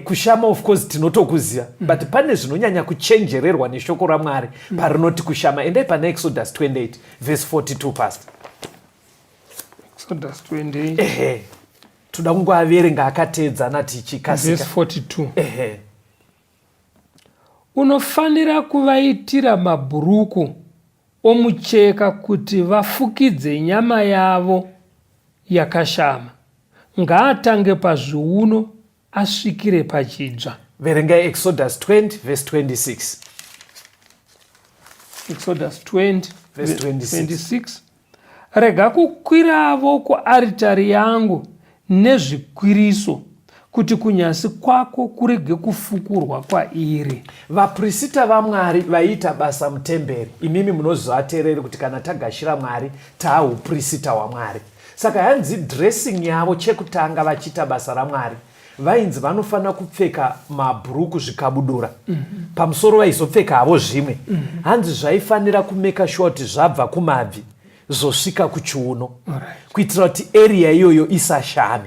kushama of course tinotokuziva, but pane zvinonyanya kuchenjererwa neshoko raMwari parinoti kushama. Endai pana Exodus 28 verse 42, pastor. Exodus 28. Ehe, toda kungoaverenga akateedzana tichikasika. Verse 42. Ehe. Unofanira kuvaitira mabhuruku omucheka kuti vafukidze nyama yavo yakashama. Ngaatange pazviuno asvikire pachidzva. Verengai Exodus 20 verse 26. Exodus 20 verse 26. 26. Rega kukwiravo kuaritari yangu nezvikwiriso, kuti kunyasi kwako kurege kufukurwa kwairi. Vaprisita vaMwari vaiita basa mutemberi. Imimi munoziva, ateereri, kuti kana tagashira Mwari taauprista hwaMwari. Saka yanzi dressing yavo chekutanga vachiita basa raMwari, vainzi vanofanira kupfeka mabhuruku, zvikabudura. Pamusoro vaizopfeka havo zvimwe. Hanzi zvaifanira kumeka sure kuti zvabva kumabvi zvosvika kuchiuno, kuitira kuti area iyoyo isashame.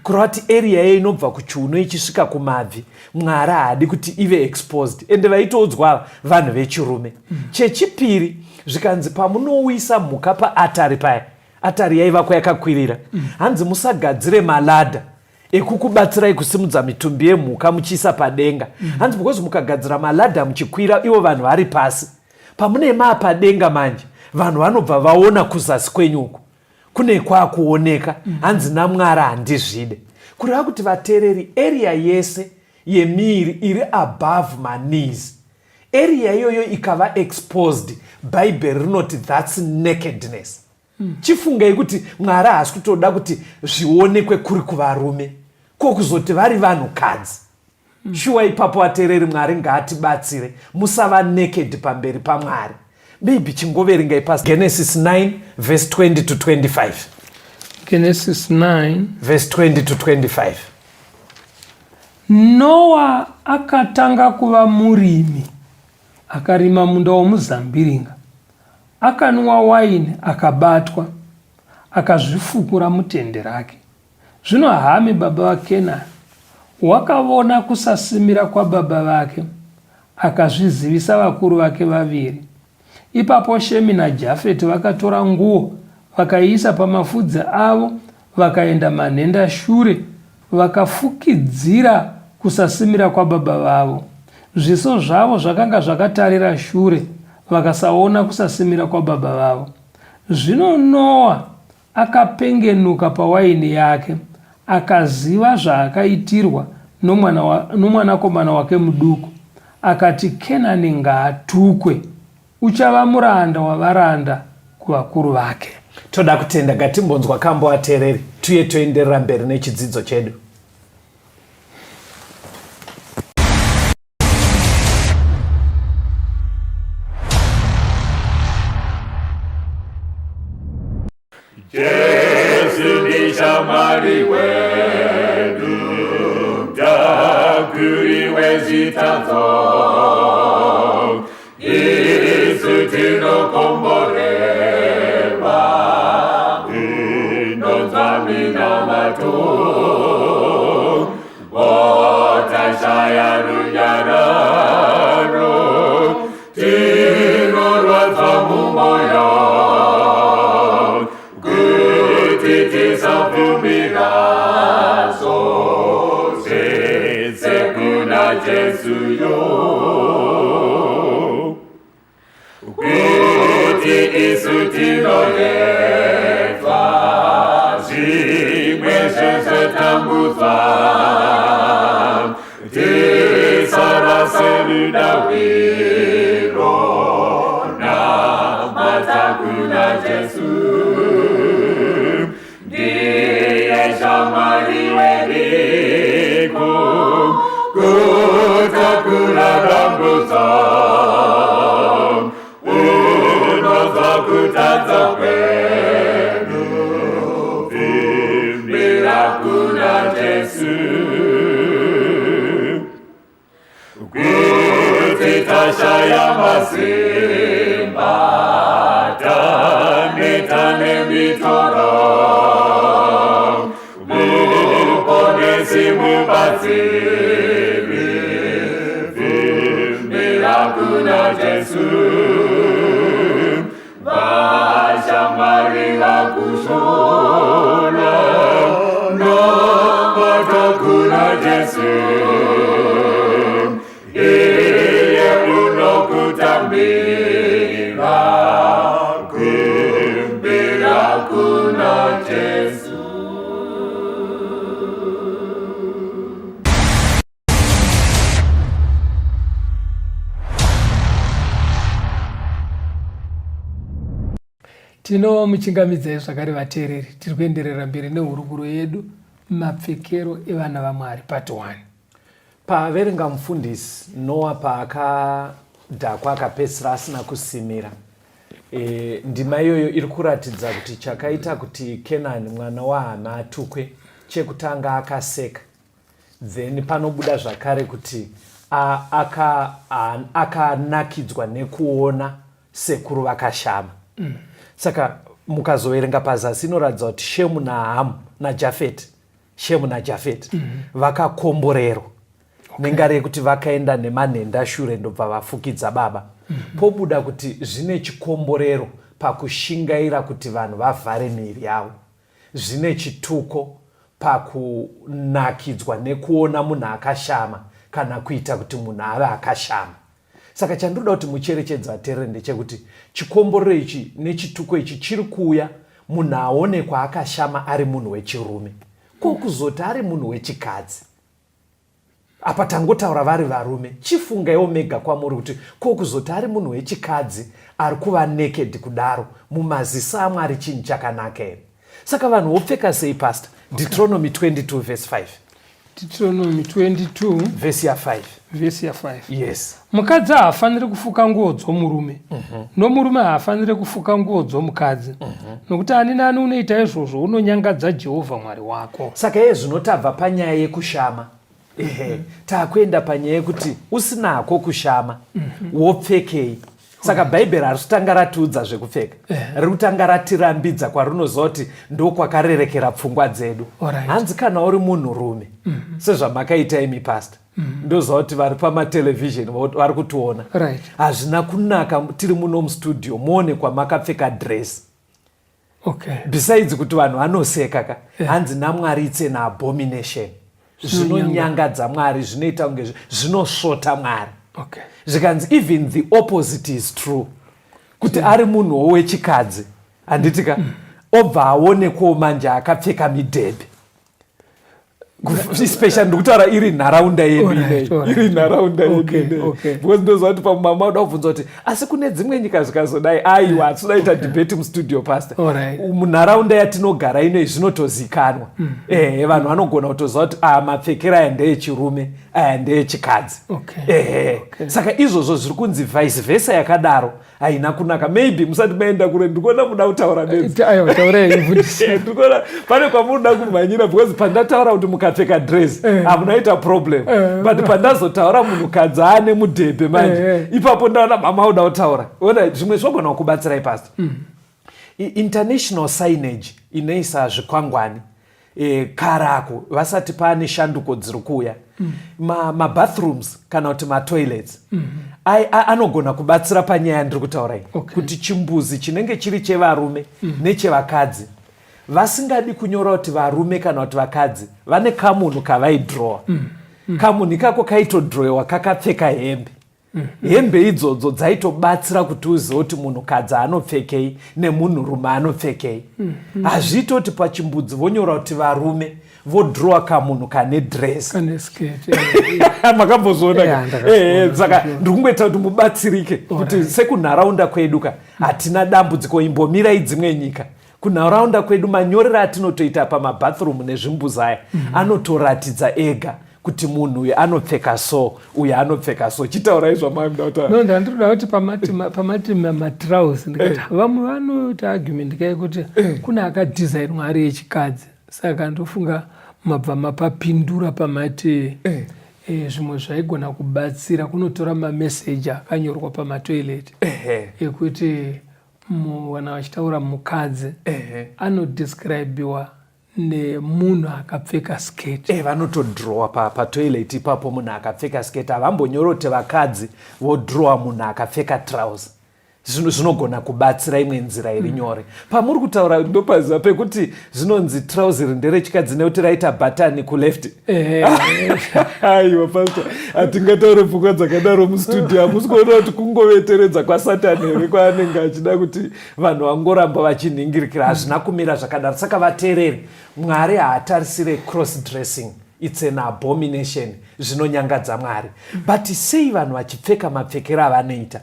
Kureva kuti area iyoyo inobva kuchiuno ichisvika kumabvi, Mwari haadi kuti ive exposed. Ende vaitoudzwa vanhu vechirume. Chechipiri, zvikanzi pamunowisa mhuka paatari paya, atari yaivakwa yakakwirira, hanzi musagadzire maladder ekukubatsirai kusimudza mitumbi yemhuka muchiisa padenga. Hanzi because mukagadzira maladder muchikwira, ivo vanhu vari pasi, pamune maa padenga manje vanhu vanobva vaona kuzasi kwenyu uku kune kwakuoneka. Hanzi naMwari handizvide. Kureva kuti, vateereri, area yese yemiiri iri above maknees, area iyoyo ikava exposed, Bhaibheri rinoti that's nakedness. Chifungai kuti Mwari haasi kutoda kuti zvionekwe kuri kuvarume, ko kuzoti vari vanhukadzi? Shuwa ipapo, ateereri, Mwari ngaatibatsire, musava naked pamberi paMwari. Maybe chingoverengai pa Genesis 9 verse 20 to 25. Genesis 9 verse 20 to 25. Noa akatanga kuva murimi, akarima munda womuzambiringa. Akanwa waini akabatwa, akazvifukura mutende rake. Zvino Hami baba vaKenani wakavona kusasimira kwababa vake, akazvizivisa vakuru vake vaviri. Ipapo Shemi naJafeti vakatora nguo, vakaiisa pamafudzi avo, vakaenda manhenda shure, vakafukidzira kusasimira kwababa vavo. Zviso zvavo zvakanga zvakatarira shure, vakasaona kusasimira kwababa vavo. Zvino Noa akapengenuka pawaini yake, akaziva zvaakaitirwa nomwanakomana wake muduku. Akati, Kenani ngaatukwe, uchava muranda wavaranda kuvakuru vake. Toda kutenda. Ngatimbonzwa kambo, ateereri, tuye toenderera mberi nechidzidzo chedu. Jesu ndishamwari wedu, mutakuri wezvitadzo. Isu tinokomborerwa, inonzwa minamato. Tashaya runyararo, tinorwadza mumwoyo, kuti tisabvumira zvose kuna Jesu yo. Chidaviro namata kuna Jesu ndiye shamwari wediko kutakura dambudzo unonzwa kutadza kwedu vimbira kuna Jesu kuti tashaya masimba taneta nemitoro muponesi mubatsiri vimbira kuna Jesu vashamwari vakushora namata kuna Jesu iye unokutambira kumbira kuna Jesu. Tinomuchingamidzai zvakare vateereri, tiri kuenderera mberi nehurukuro yedu mapfekero evana vaMwari part 1. Paaverenga mufundisi Noa paakadhakwa akapedzisira asina kusimira. E, ndima iyoyo iri kuratidza kuti chakaita kuti Kenani mwana waHama atukwe chekutanga akaseka then panobuda zvakare kuti akanakidzwa aka nekuona sekuru vakashama mm. Saka mukazoverenga pazasi inoratidza kuti Shemu naHamu naJafeti, Shemu naJafeti mm -hmm. vakakomborerwa okay. Nengari yekuti vakaenda nemanhenda shure ndobva vafukidza baba mm -hmm. Pobuda kuti zvine chikomborero pakushingaira kuti vanhu vavhare miiri yavo, zvine chituko pakunakidzwa nekuona munhu akashama kana kuita kuti munhu ave akashama. Saka chandinoda kuti mucherechedze vateereri ndechekuti chikomborero ichi nechituko ichi chiri kuuya munhu aonekwa akashama ari munhu wechirume, ko kuzoti ari munhu wechikadzi? Apa tangotaura vari varume, chifungaiwo mega kwamuri kuti ko kuzoti ari munhu wechikadzi ari kuva naked kudaro mumaziso aMwari chinhu chakanaka here? Saka vanhu vopfeka sei pastor? Deuteronomy 22 verse 5. Deuteronomy 22 verse ya 5. Verse ya 5. Yes. Mukadzi haafaniri kufuka nguo dzomurume mm -hmm. Nomurume haafaniri kufuka nguo dzomukadzi mm -hmm. Nokuti ani naani unoita izvozvo unonyangadza Jehovha Mwari wako. Saka iye zvino tabva panyaya yekushama ehe takuenda panyaya yekuti usinako kushama mm -hmm. wopfekei? Saka bhaibheri harisi kutanga ratiudza zvekupfeka, riri kutanga ratirambidza kwarinoziva kuti ndokwakarerekera pfungwa dzedu. Hanzi kana uri munhurume mm -hmm. sezvamakaita imi pastor mm -hmm. ndoziva kuti vari pamatelevision vari kutiona, hazvina kunaka tiri muno mustudio muonekwa makapfeka dress. Okay. Besides kuti vanhu vanoseka ka, hanzi naMwari it's an abomination, zvinonyangadza Mwari, zvinoita kunge zvinosvota Mwari. Okay. Zvikanzi even the opposite is true, kuti ari munhuwo wechikadzi handiti ka obva aonekwawo manje akapfeka midhebhe, especially ndikutaura iri nharaunda yedu inei, iri nharaunda yedu inei, because ndoziva kuti pamama uda kubvunza kuti asi kune dzimwe nyika zvikazodai, aiwa hatinoda ita debate mustudio pastor. Munharaunda yatinogara inei zvinotozikanwa, ehe vanhu vanogona kutoziva kuti a mapfekero aya ndeechirume, aya ndeechikadzi. Ehe saka izvozvo zviri kunzi vice versa yakadaro haina kunaka. Maybe musati maenda kure, ndikuona muda kutaura ndikuona pane kwamunoda kumhanyira, because pandataura kuti mukapfeka dress hamunaita problem, but pandazotaura munhukadzi aane mudhebhe manje, ipapo ndaona mama uda kutaura. Ona zvimwe zvinogona kukubatsirai pastor. International signage inoisa zvikwangwani karako vasati paane shanduko dziri kuuya, mabathrooms kana kuti matoilets anogona kubatsira panyaya yandiri kutaura iyi, kuti chimbuzi chinenge chiri chevarume nechevakadzi, vasingadi kunyora kuti varume kana kuti vakadzi, vane kamunhu kavaidhirowa. Kamunhu ikako kaitodhirowewa kakapfeka hembe. Hembe idzodzo dzaitobatsira kuti uzive kuti munhukadzi anopfekei nemunhurume anopfekei. Hazviiti kuti pachimbudzi vonyora kuti varume. Vodhirowa kamunhu kane dress. Kane skirt. Makambozviona? Yeah, ndakazviona. Saka ndiri kungoita kuti mubatsirike kuti sekunharaunda kwedu ka, hatina dambudziko. Imbomirai dzimwe nyika. Kunharaunda kwedu manyorero atinotoita pamabathroom nezvimbuzi aya anotoratidza ega kuti munhu uyu anopfeka so, uyu anopfeka so. Chitaurai zvamamuda kutaura. No, ndandinoda kuti pamati matrousers, ndikati vamwe vanoita argument kai kuti kune akadhizainwa ari echikadzi. Saka ndofunga mabva mapapindura pamati zvimwe zvaigona kubatsira kunotora mameseji akanyorwa pamatoilet ekuti kana vachitaura mukadzi anodescribiwa nemunhu akapfeka skirt. Vanotodhirowa patoilet ipapo munhu akapfeka skirt. Havambonyori kuti vakadzi, vodhirowa munhu akapfeka trouser. Zvinogona kubatsira, imwe nzira iri nyore. Pamuri kutaura ndopaziva pekuti zvinonzi trouser nderechikadzi nekuti raita bhatani kuleft. Aiwa pastor, hatingataure pfungwa dzakadaro mustudio. Hamusi kuona kuti kungoveteredza kwasatani here kwaanenge achida kuti vanhu vangoramba vachinhingirikira? Hazvina kumira zvakadaro. Saka vateereri, Mwari haatarisire cross dressing. It's an abomination, zvinonyangadza Mwari. But sei vanhu vachipfeka mapfekero avanoita?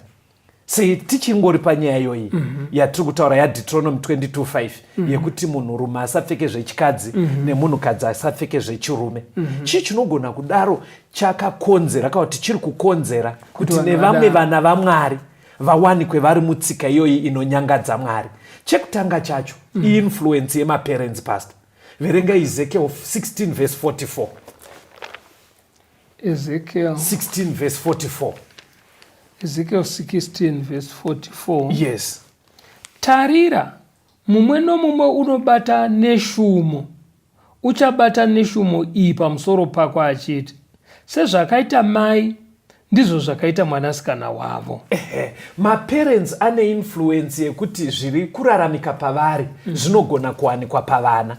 Sei tichingori panyaya iyoyi yatiri kutaura yaDeuteronomy 22:5 yekuti munhurume asapfeke zvechikadzi nemunhukadzi asapfeke zvechirume? Chii chinogona kudaro chakakonzera, kana kuti chiri kukonzera kuti vanhu nevamwe vadaro. Vana vaMwari vawanikwe vari mutsika iyoyi inonyangadza Mwari? Chekutanga chacho, iinfluence yemaparents. Pastor, verenga Ezekiel 16 verse 44. Ezekiel 16 verse 44. Ezekiel 16 verse 44. Yes. Tarira, mumwe nomumwe unobata neshumo uchabata neshumo iyi pamusoro pako achiti, sezvakaita mai, ndizvo zvakaita mwanasikana wavo. Ehe, maparents ane influence yekuti zviri kuraramika pavari zvinogona kuwanikwa pavana.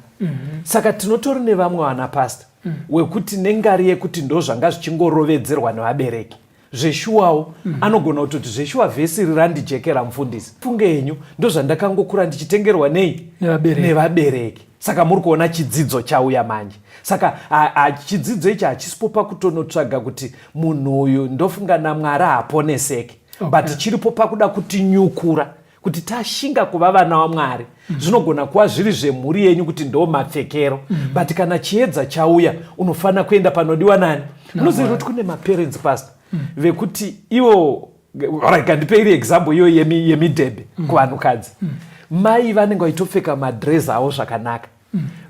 Saka tinotori nevamwe vana, pastor, wekuti nengari yekuti ndo zvanga zvichingorovedzerwa nevabereki zveshuwawo, anogona kutoti zveshuwa vhesi iri randijekera, mufundisi, funge henyu, ndo zvandakangokura ndichitengerwa nei? Nevabereki. Nevabereki. Saka muri kuona chidzidzo chauya manje. Saka chidzidzo ichi hachisipo pakutonotsvaga kuti munhu uyu ndofunga naMwari haaponeseki, but chiripo pakuda kutinyukura kuti tashinga kuva vana vaMwari. Zvinogona kuva zviri zvemhuri yenyu kuti ndo mapfekero, but kana chiedza chauya unofanira kuenda panodiwa nani? Unoziva kuti kune maparents, pastor, vekuti ivo, alright, kandipe iri example iyoyo yemidhebhe kuvanhukadzi. Mai vanenge vachitopfeka madress avo zvakanaka,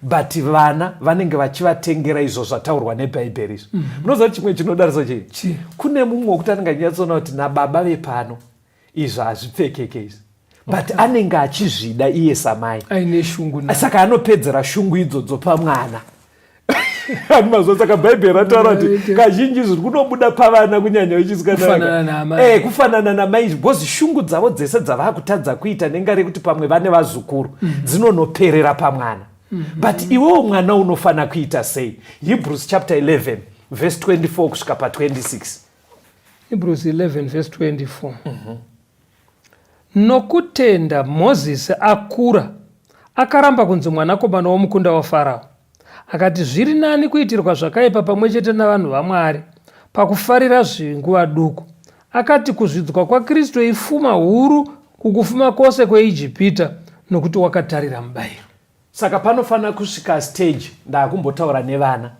but vana vanenge vachivatengera izvo zvataurwa nebhaibheri izvo. Munoziva kuti chimwe chinodarisa chii? Chii? Kune mumwe wekuti anenge achinyatsoona kuti nababa vepano izvo hazvipfekeke izvi, but anenge achizvida iye samai. Aine shungu naye. Saka anopedzera shungu idzodzo pamwana ani mazuva. Saka bhaibheri rataura kuti kazhinji zviri kunobuda pavana, kunyanya Kufanana vechisikana, naamai. Kufanana namai, because shungu dzavo dzese dzavakutadza kuita nenga rekuti pamwe vane vazukuru dzinonoperera pamwana. But iwewo mwana unofanira kuita sei? Hebrews chapter 11 verse 24 kusvika pa26. Hebrews 11 verse 24. Nokutenda Mozisi akura akaramba kunzi mwanakomana womukunda waFarao, akati zviri nani kuitirwa zvakaipa pamwe chete navanhu vaMwari pakufarira zvinguva duku. Akati kuzvidzwa kwaKristu ifuma huru kukufuma kwose kweIjipita, nokuti wakatarira mubayiro. Saka panofanira kusvika stage, ndaakumbotaura nevana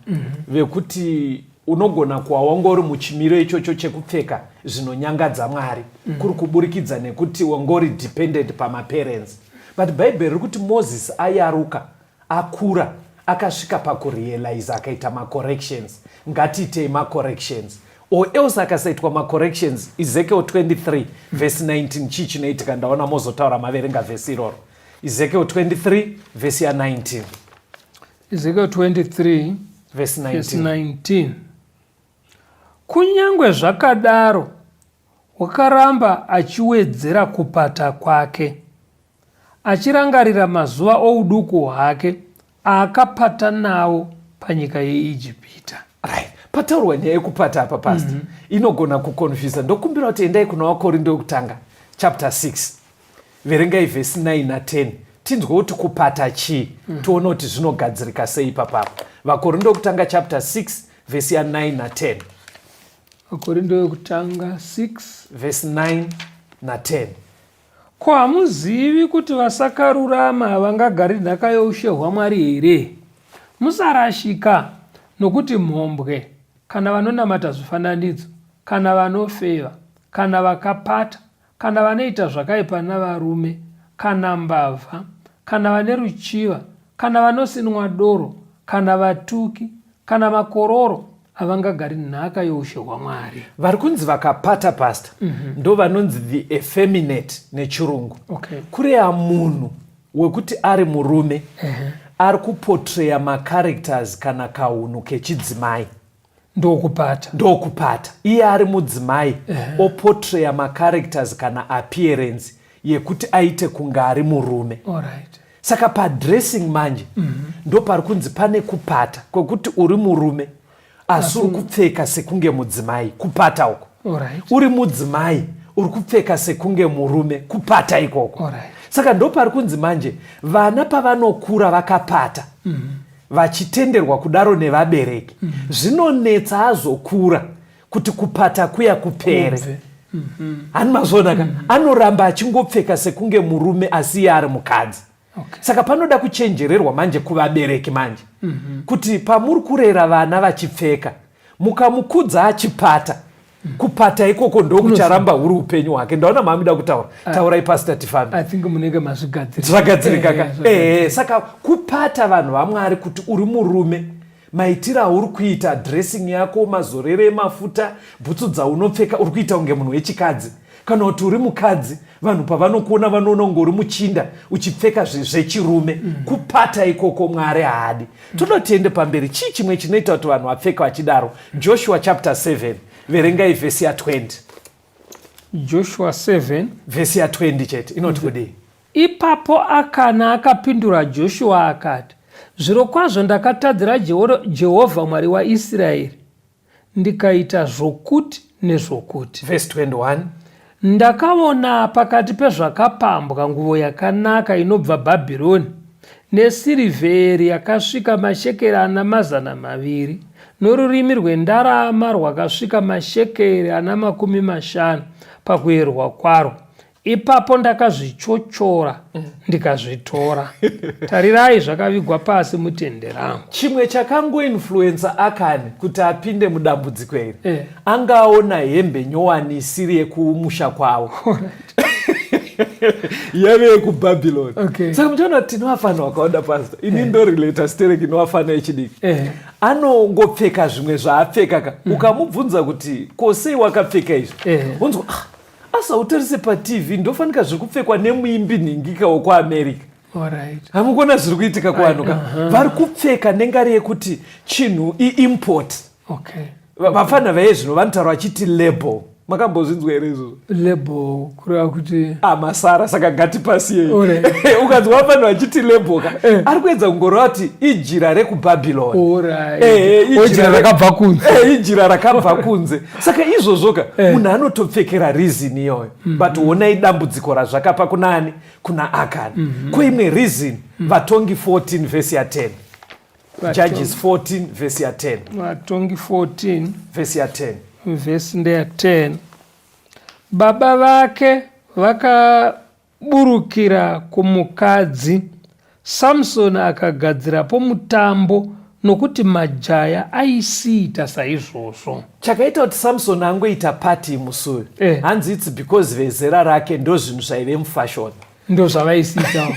vekuti unogona kuwa wanga uri muchimiro ichocho chekupfeka zvinonyangadza Mwari kuri kuburikidza nekuti wanga uri dependent pamaparents. But bhaibheri riri kuti Moses ayaruka, akura, akasvika pakurealize, akaita macorrections. Ngatiitei macorrections, or else akasaitwa macorrections, Ezekiel 23 vhesi 19, chii chinoitika? Ndaona mozotaura maverenga vhesi iroro, Ezekiel 23 vhesi ya19. Ezekiel 23 vhesi verse 19. 19. Kunyange zvakadaro wakaramba achiwedzera kupata kwake, achirangarira mazuva ouduku hwake aakapata nawo panyika yeIjipita. Right, pataurwa nyaya yekupata apa, pastor, inogona kuconfusa. Ndokumbira kuti endai kuna Vakorinto wekutanga chapter 6, verengai vhesi 9 na10. Tinzwe kuti kupata chii, tione kuti zvinogadzirika sei ipapapo. Vakorindo wekutanga chapter 6 vhesi ya9 na10. Vakorindo wekutanga 6 vhesi 9 na10. Ko hamuzivi kuti vasakarurama havangagari nhaka youshe hwaMwari here? Musarashika, nokuti mhombwe, kana vanonamata zvifananidzo, kana vanofeva, kana vakapata, kana vanoita zvakaipa navarume, kana mbavha, kana vane ruchiva, kana vanosinwa doro, kana vatuki, kana makororo, havangagari nhaka youshe hwaMwari. Vari kunzi vakapata, pastor, ndo vanonzi the effeminate nechirungu. Kureya munhu wekuti ari murume ari kupotreya macharacters kana kahunhu kechidzimai. Ndokupata. Ndokupata. Iye ari mudzimai opotreya macharacters kana appearance yekuti aite kunge ari murume. Saka padressing manje ndo pari kunzi pane kupata kwekuti uri murume asi uri kupfeka sekunge mudzimai, kupata uko. Uri mudzimai uri kupfeka sekunge murume, kupata ikoko. Saka ndo pari kunzi manje vana pavanokura vakapata, vachitenderwa kudaro nevabereki, zvinonetsa azokura kuti kupata kuya kupere. Hani mazviona ka? Anoramba achingopfeka sekunge murume asi iye ari mukadzi. Saka panoda kuchenjererwa manje kuvabereki manje, kuti pamuri kurera vana vachipfeka, mukamukudza achipata, kupata ikoko ndokucharamba huri upenyu hwake. Ndaona maamida kutaura, taurai pastor tifambe. I think munenge mazvigadzirika. Zvagadzirika ka? Saka kupata, vanhu vaMwari, kuti uri murume, maitiro auri kuita, dressing yako, mazorero emafuta, bhutsu dzaunopfeka, uri kuita kunge munhu wechikadzi, kana kuti uri mukadzi, vanhu pavanokuona vanoona kunge uri muchinda uchipfeka zvechirume. Kupata ikoko Mwari haadi. Toda tiende pamberi. Chii chimwe chinoita kuti vanhu vapfeke vachidaro? Joshua chapter 7, verengai vhesi ya20. Joshua 7 vhesi ya20 chete inoti kudii? Ipapo Akana akapindura Joshua akati, Zvirokwazvo ndakatadzira Jehovha Mwari waIsraeri, ndikaita zvokuti nezvokuti. Vhesi 21. Ndakaona pakati pezvakapambwa nguvo yakanaka inobva Bhabhironi, nesirivheri yakasvika mashekeri ana 200, norurimi rwendarama rwakasvika mashekeri ana 50 pakuyerwa kwarwo. Ipapo ndakazvichochora ndikazvitora. Tarirai, zvakavigwa pasi mutende rangu. Chimwe chakangoinfluensa Akani kuti apinde mudambudziko iri, anga aona hembe nyowani isiri yekumusha kwavo, yave yekuBhabhiloni. Saka muchaona kuti tinovafanira vakawanda, pastor, ini ndorelata stereki inovafana yechidiki. Anongopfeka zvimwe zvaapfeka ka, ukamubvunza kuti ko sei wakapfeka izvi, unzwa, "Ah, asi hautarise paTV, ndofanika zviri kupfekwa nemuimbi nhingika wekuAmerica." Hamukuona zviri kuitika kuvanhu ka? Vari kupfeka nengari yekuti chinhu iimport. Vafana vaye zvino vanotaura vachiti label. Makambozvinzwa here izvozvo? Label kureva kuti? Amasara, saka ngatipasiyei. Ukanzwa vafana vachiti label ka, ari kuedza kungoreva kuti ijira rekuBhabhiloni. Ijira rakabva kunze. Ijira rakabva kunze. Saka izvozvo ka, munhu anotopfekera reason iyoyo. But honai dambudziko razvakapa kunani? Kuna Akani. Kuimwe reason, Vatongi 14 vhesi ya10. Judges 14 vhesi ya10. Vatongi 14 vhesi ya10. Vhesi ndeya10. Baba vake vakaburukira kumukadzi, Samsoni akagadzirapo mutambo, nokuti majaya aisiita saizvozvo. Chakaita kuti Samson angoita party musi uyu, hanzi it's because vezera rake ndo zvinhu zvaive mufashion. Ndo zvavaisiitawo.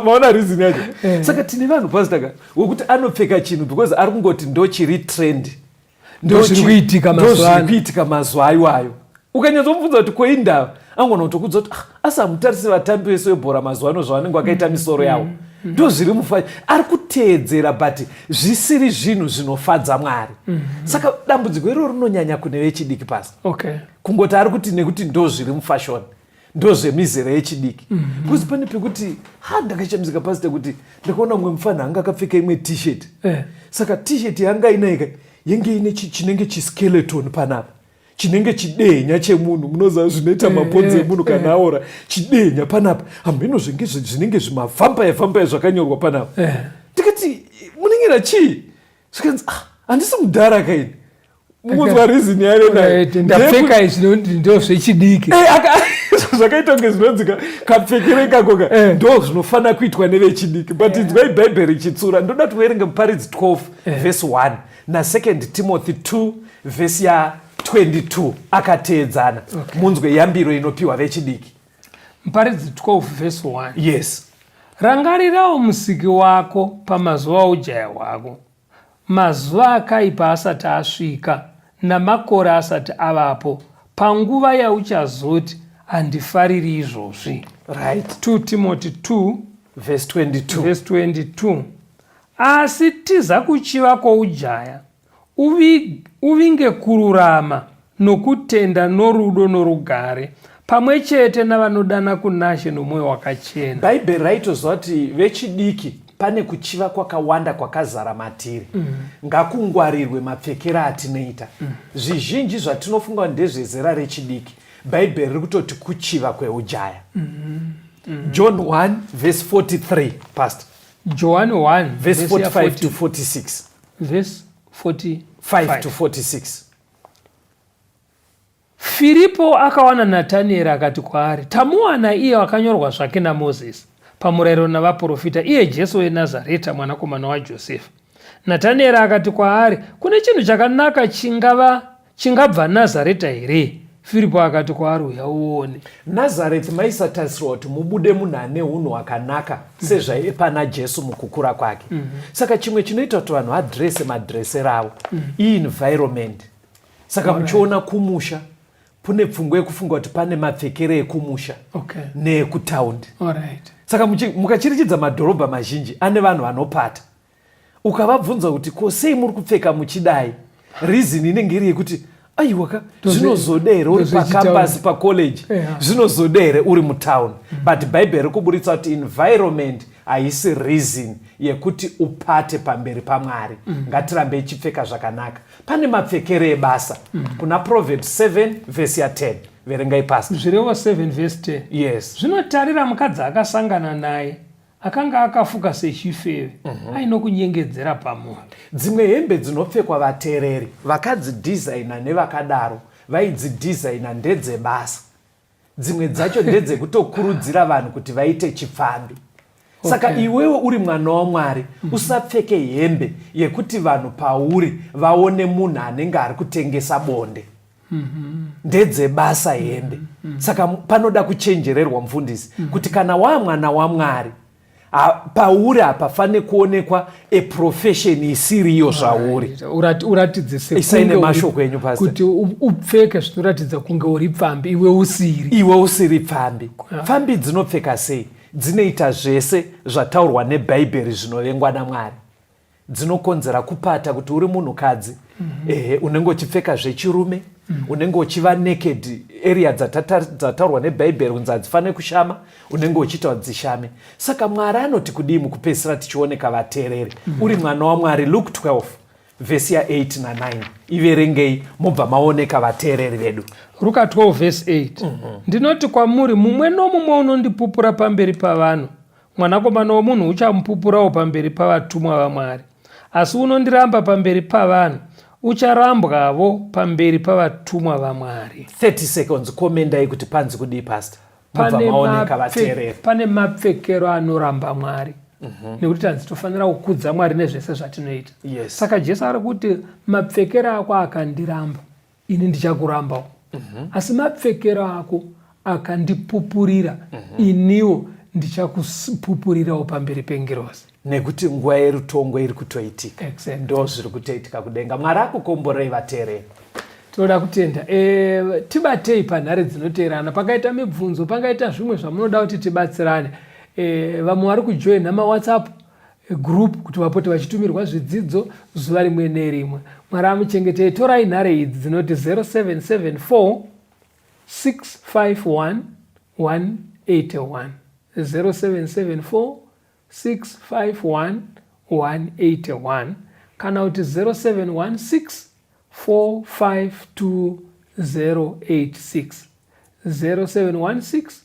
Maona reason yacho? Saka tine vanhu, pastor ka, wekuti anopfeka chinhu because ari kungoti ndo chiri trend. Ndo zviri kuitika mazuva ano. Kuitika mazuva iwayo. Ukanyatsomubvunza kuti koindava, angona kutokudza kuti, "Ah, asi hamutarise vatambi vese vebhora mazuva ano zvavanenge vakaita misoro yavo, ndo zviri mufa." Ari kuteedzera, but zvisiri zvinhu zvinofadza Mwari. Saka dambudziko iroro rinonyanya kune vechidiki, pasi kungoti ari kuti nekuti ndo zviri mufashion, ndo zvemizera yechidiki. Because pane pekuti, ha, ndakashamisika, pastor, kuti ndakaona mumwe mufana anga akapfeka imwe T-shirt. Saka T-shirt yanga inaika yenge ine chinenge chiskeleton panapa. Chinenge chidehenya chemunhu, munoziva zvinoita mabhonzo emunhu kana aora, chidehenya panapa hamheno zvinge zvinenge zvimavampire vampire zvakanyorwa panapa. Ndikati, "Munin'ina, chii?" Zvikanzi, "Ah, handisi mudhara kaini." Mukunzwa reason yaive nayo? Right, ndapfeka izvi nekuti ndo zvechidiki. Zvakaita kunge zvinonzi kapfekero ikako ka ndo zvinofanira kuitwa nevechidiki. But inzwai Bhaibheri richitsura. Ndoda kuti uverenge Muparidzi 12 vhesi 1 na2 Timothy 2 vhesi ya22 akateedzana. Munzwe yambiro inopiwa vechidiki. Muparidzi 12 vhesi 1. Yes. Rangarirawo Musiki wako pamazuva aujaya hwako, mazuva akaipa asati asvika, namakore asati avapo, panguva yauchazoti, "Handifariri izvozvi." 2 Timothy 2 vhesi 22. Vhesi 22. Asi tiza kuchiva kwoujaya, uvinge kururama nokutenda norudo norugare, pamwe chete navanodana kunaShe nomwoyo wakachena. Bhaibheri raitoziva kuti vechidiki pane kuchiva kwakawanda kwakazara matiri. Ngakungwarirwe mapfekero atinoita. Zvizhinji zvatinofunga kuti ndezvezera rechidiki, Bhaibheri riri kutoti kuchiva kweujaya. John 1 vhesi 43, Pastor. Johani 1 vhesi 45 to 46. Vhesi 45 5 to 46. Firipo akawana Natanieri akati kwaari, "Tamuwana iye wakanyorwa zvake naMozisi pamurayiro navaprofita, iye Jesu weNazareta, mwanakomana waJosefa." Natanieri akati kwaari, "Kune chinhu chakanaka chingava chingabva Nazareta here?" Firipo akati kwaari, "Uya uone." Nazareti maisatarisirwa kuti mubude munhu ane unhu hwakanaka sezvaive pana Jesu mukukura kwake. Saka chimwe chinoita kuti vanhu vadrese madresero avo ienvironment. Saka muchiona kumusha kune pfungwa yekufunga kuti pane mapfekero ekumusha neekutaundi. Saka mukacherechedza madhorobha mazhinji ane vanhu vanopata, ukavabvunza kuti, "Ko sei muri kupfeka muchidai?" reason inenge iri yekuti, "Aiwaka, zvinozoda here uri pacampus, pacollege? Zvinozoda here uri mutown?" But Bhaibheri riri kuburitsa kuti environment haisi reason yekuti upate pamberi paMwari. Ngatirambe ichipfeka zvakanaka. Pane mapfekero ebasa. Kuna Proverbs 7 vhesi ya10, verengai, Pastor. Zvirevo 7 vhesi 10. Yes. Zvinotarira mukadzi akasangana naye, akanga akafuka sechifeve, aino kunyengedzera pamwoyo. Dzimwe hembe dzinopfekwa, vateereri, vakadzidhizaina nevakadaro vaidzidhizaina ndedzebasa. Dzimwe dzacho ndedzekutokurudzira vanhu kuti vaite chipfambi. Saka iwewe uri mwana waMwari, usapfeke hembe yekuti vanhu pauri vaone munhu anenge ari kutengesa bonde. Ndedzebasa hembe. Saka panoda kuchenjererwa, mufundisi, kuti kana waa mwana waMwari, pauri hapafaniri kuonekwa aprofession isiriyo zvauri. Uratidze Isai sekunge nemashoko enyu, Pastor. Kuti upfeke zvinoratidza kunge uri pfambi, iwe usiri. Iwe usiri pfambi. Pfambi dzinopfeka sei? Dzinoita zvese zvataurwa neBhaibheri zvinovengwa naMwari. Dzinokonzera kupata kuti uri munhukadzi, ehe, unenge uchipfeka zvechirume, unenge uchiva naked. Area dzataurwa neBhaibheri kunzi hadzifaniri kushama, unenge uchiita kuti dzishame. Saka Mwari anoti kudii mukupedzisira tichioneka, vateereri? Uri mwana waMwari, Luke 12 vhesi ya8 na9, iverengei mobva maoneka, vateereri vedu. Ruka 12 vhesi 8. Ndinoti kwamuri, mumwe nomumwe unondipupura pamberi pavanhu, Mwanakomana womunhu uchamupupurawo pamberi pavatumwa vaMwari. Asi unondiramba pamberi pavanhu ucharambwavo pamberi pavatumwa vaMwari. 30 seconds, komendai kuti panzi kudii, Pastor, mubva maoneka, vateereri. Pane mapfekero anoramba Mwari, nekuti tanzi tofanira kukudza Mwari nezvese zvatinoita. Saka Jesu ari kuti mapfekero ako akandiramba, ini ndichakurambawo. Asi mapfekero ako akandipupurira, iniwo ndichakupupurirawo pamberi pengirozi. Nekuti nguva yerutongo iri kutoitika. Exactly. Ndo zviri kutoitika kudenga. Mwari akukomborei, vateereri. Tinoda kutenda. Tibatei panhare dzinoteerana. Pangaita mibvunzo, pangaita zvimwe zvamunoda kuti tibatsirane. Vamwe vari kujoina maWhatsApp group kuti vapote vachitumirwa zvidzidzo zuva rimwe nerimwe. Mwari amuchengetei. Torai nhare idzi dzinoti 0774 651 181, 0774 651 181, kana kuti 0716 452. 086. 0716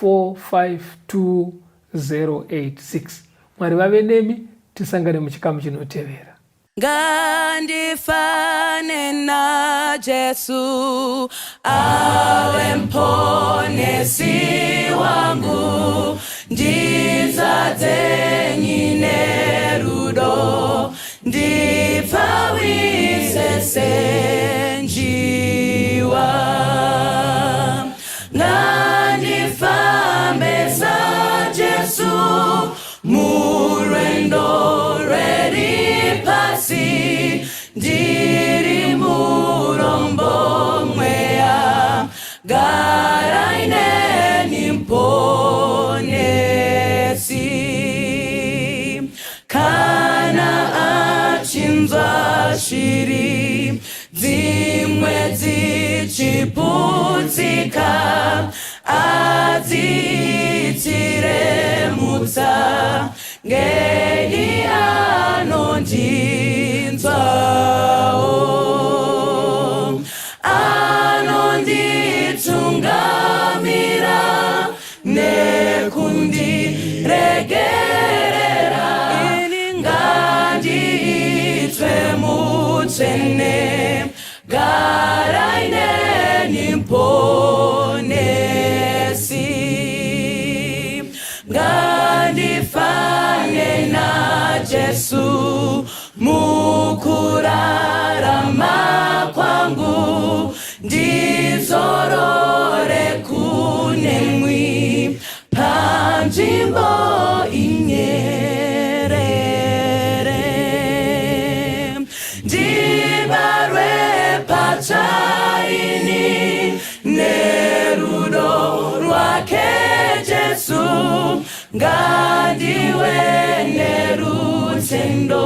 452 086. Mwari vave nemi, tisangane muchikamu chinotevera. Ngandifane naJesu, awe mponesi wangu, ndizadze nyine rudo, ndipfawise senjiwa. Ngandifambe saJesu murwendo rweri pasi, ndiri murombo mweya, garai neni mponesi. Kana achinzwa shiri dzimwe dzichiputsika, adziitire mutsa, ngeni anondinzwawo, anonditungamira nekundiregerera. Ini ngandiitwe mutsvene, garai neni mponesi. Ngandifane naJesu mukurarama kwangu, ndizorore kunemwi panzvimbo inyerere, ndibarwe patsva ini nerudo rwake Jesu, ngandiwe nerutendo.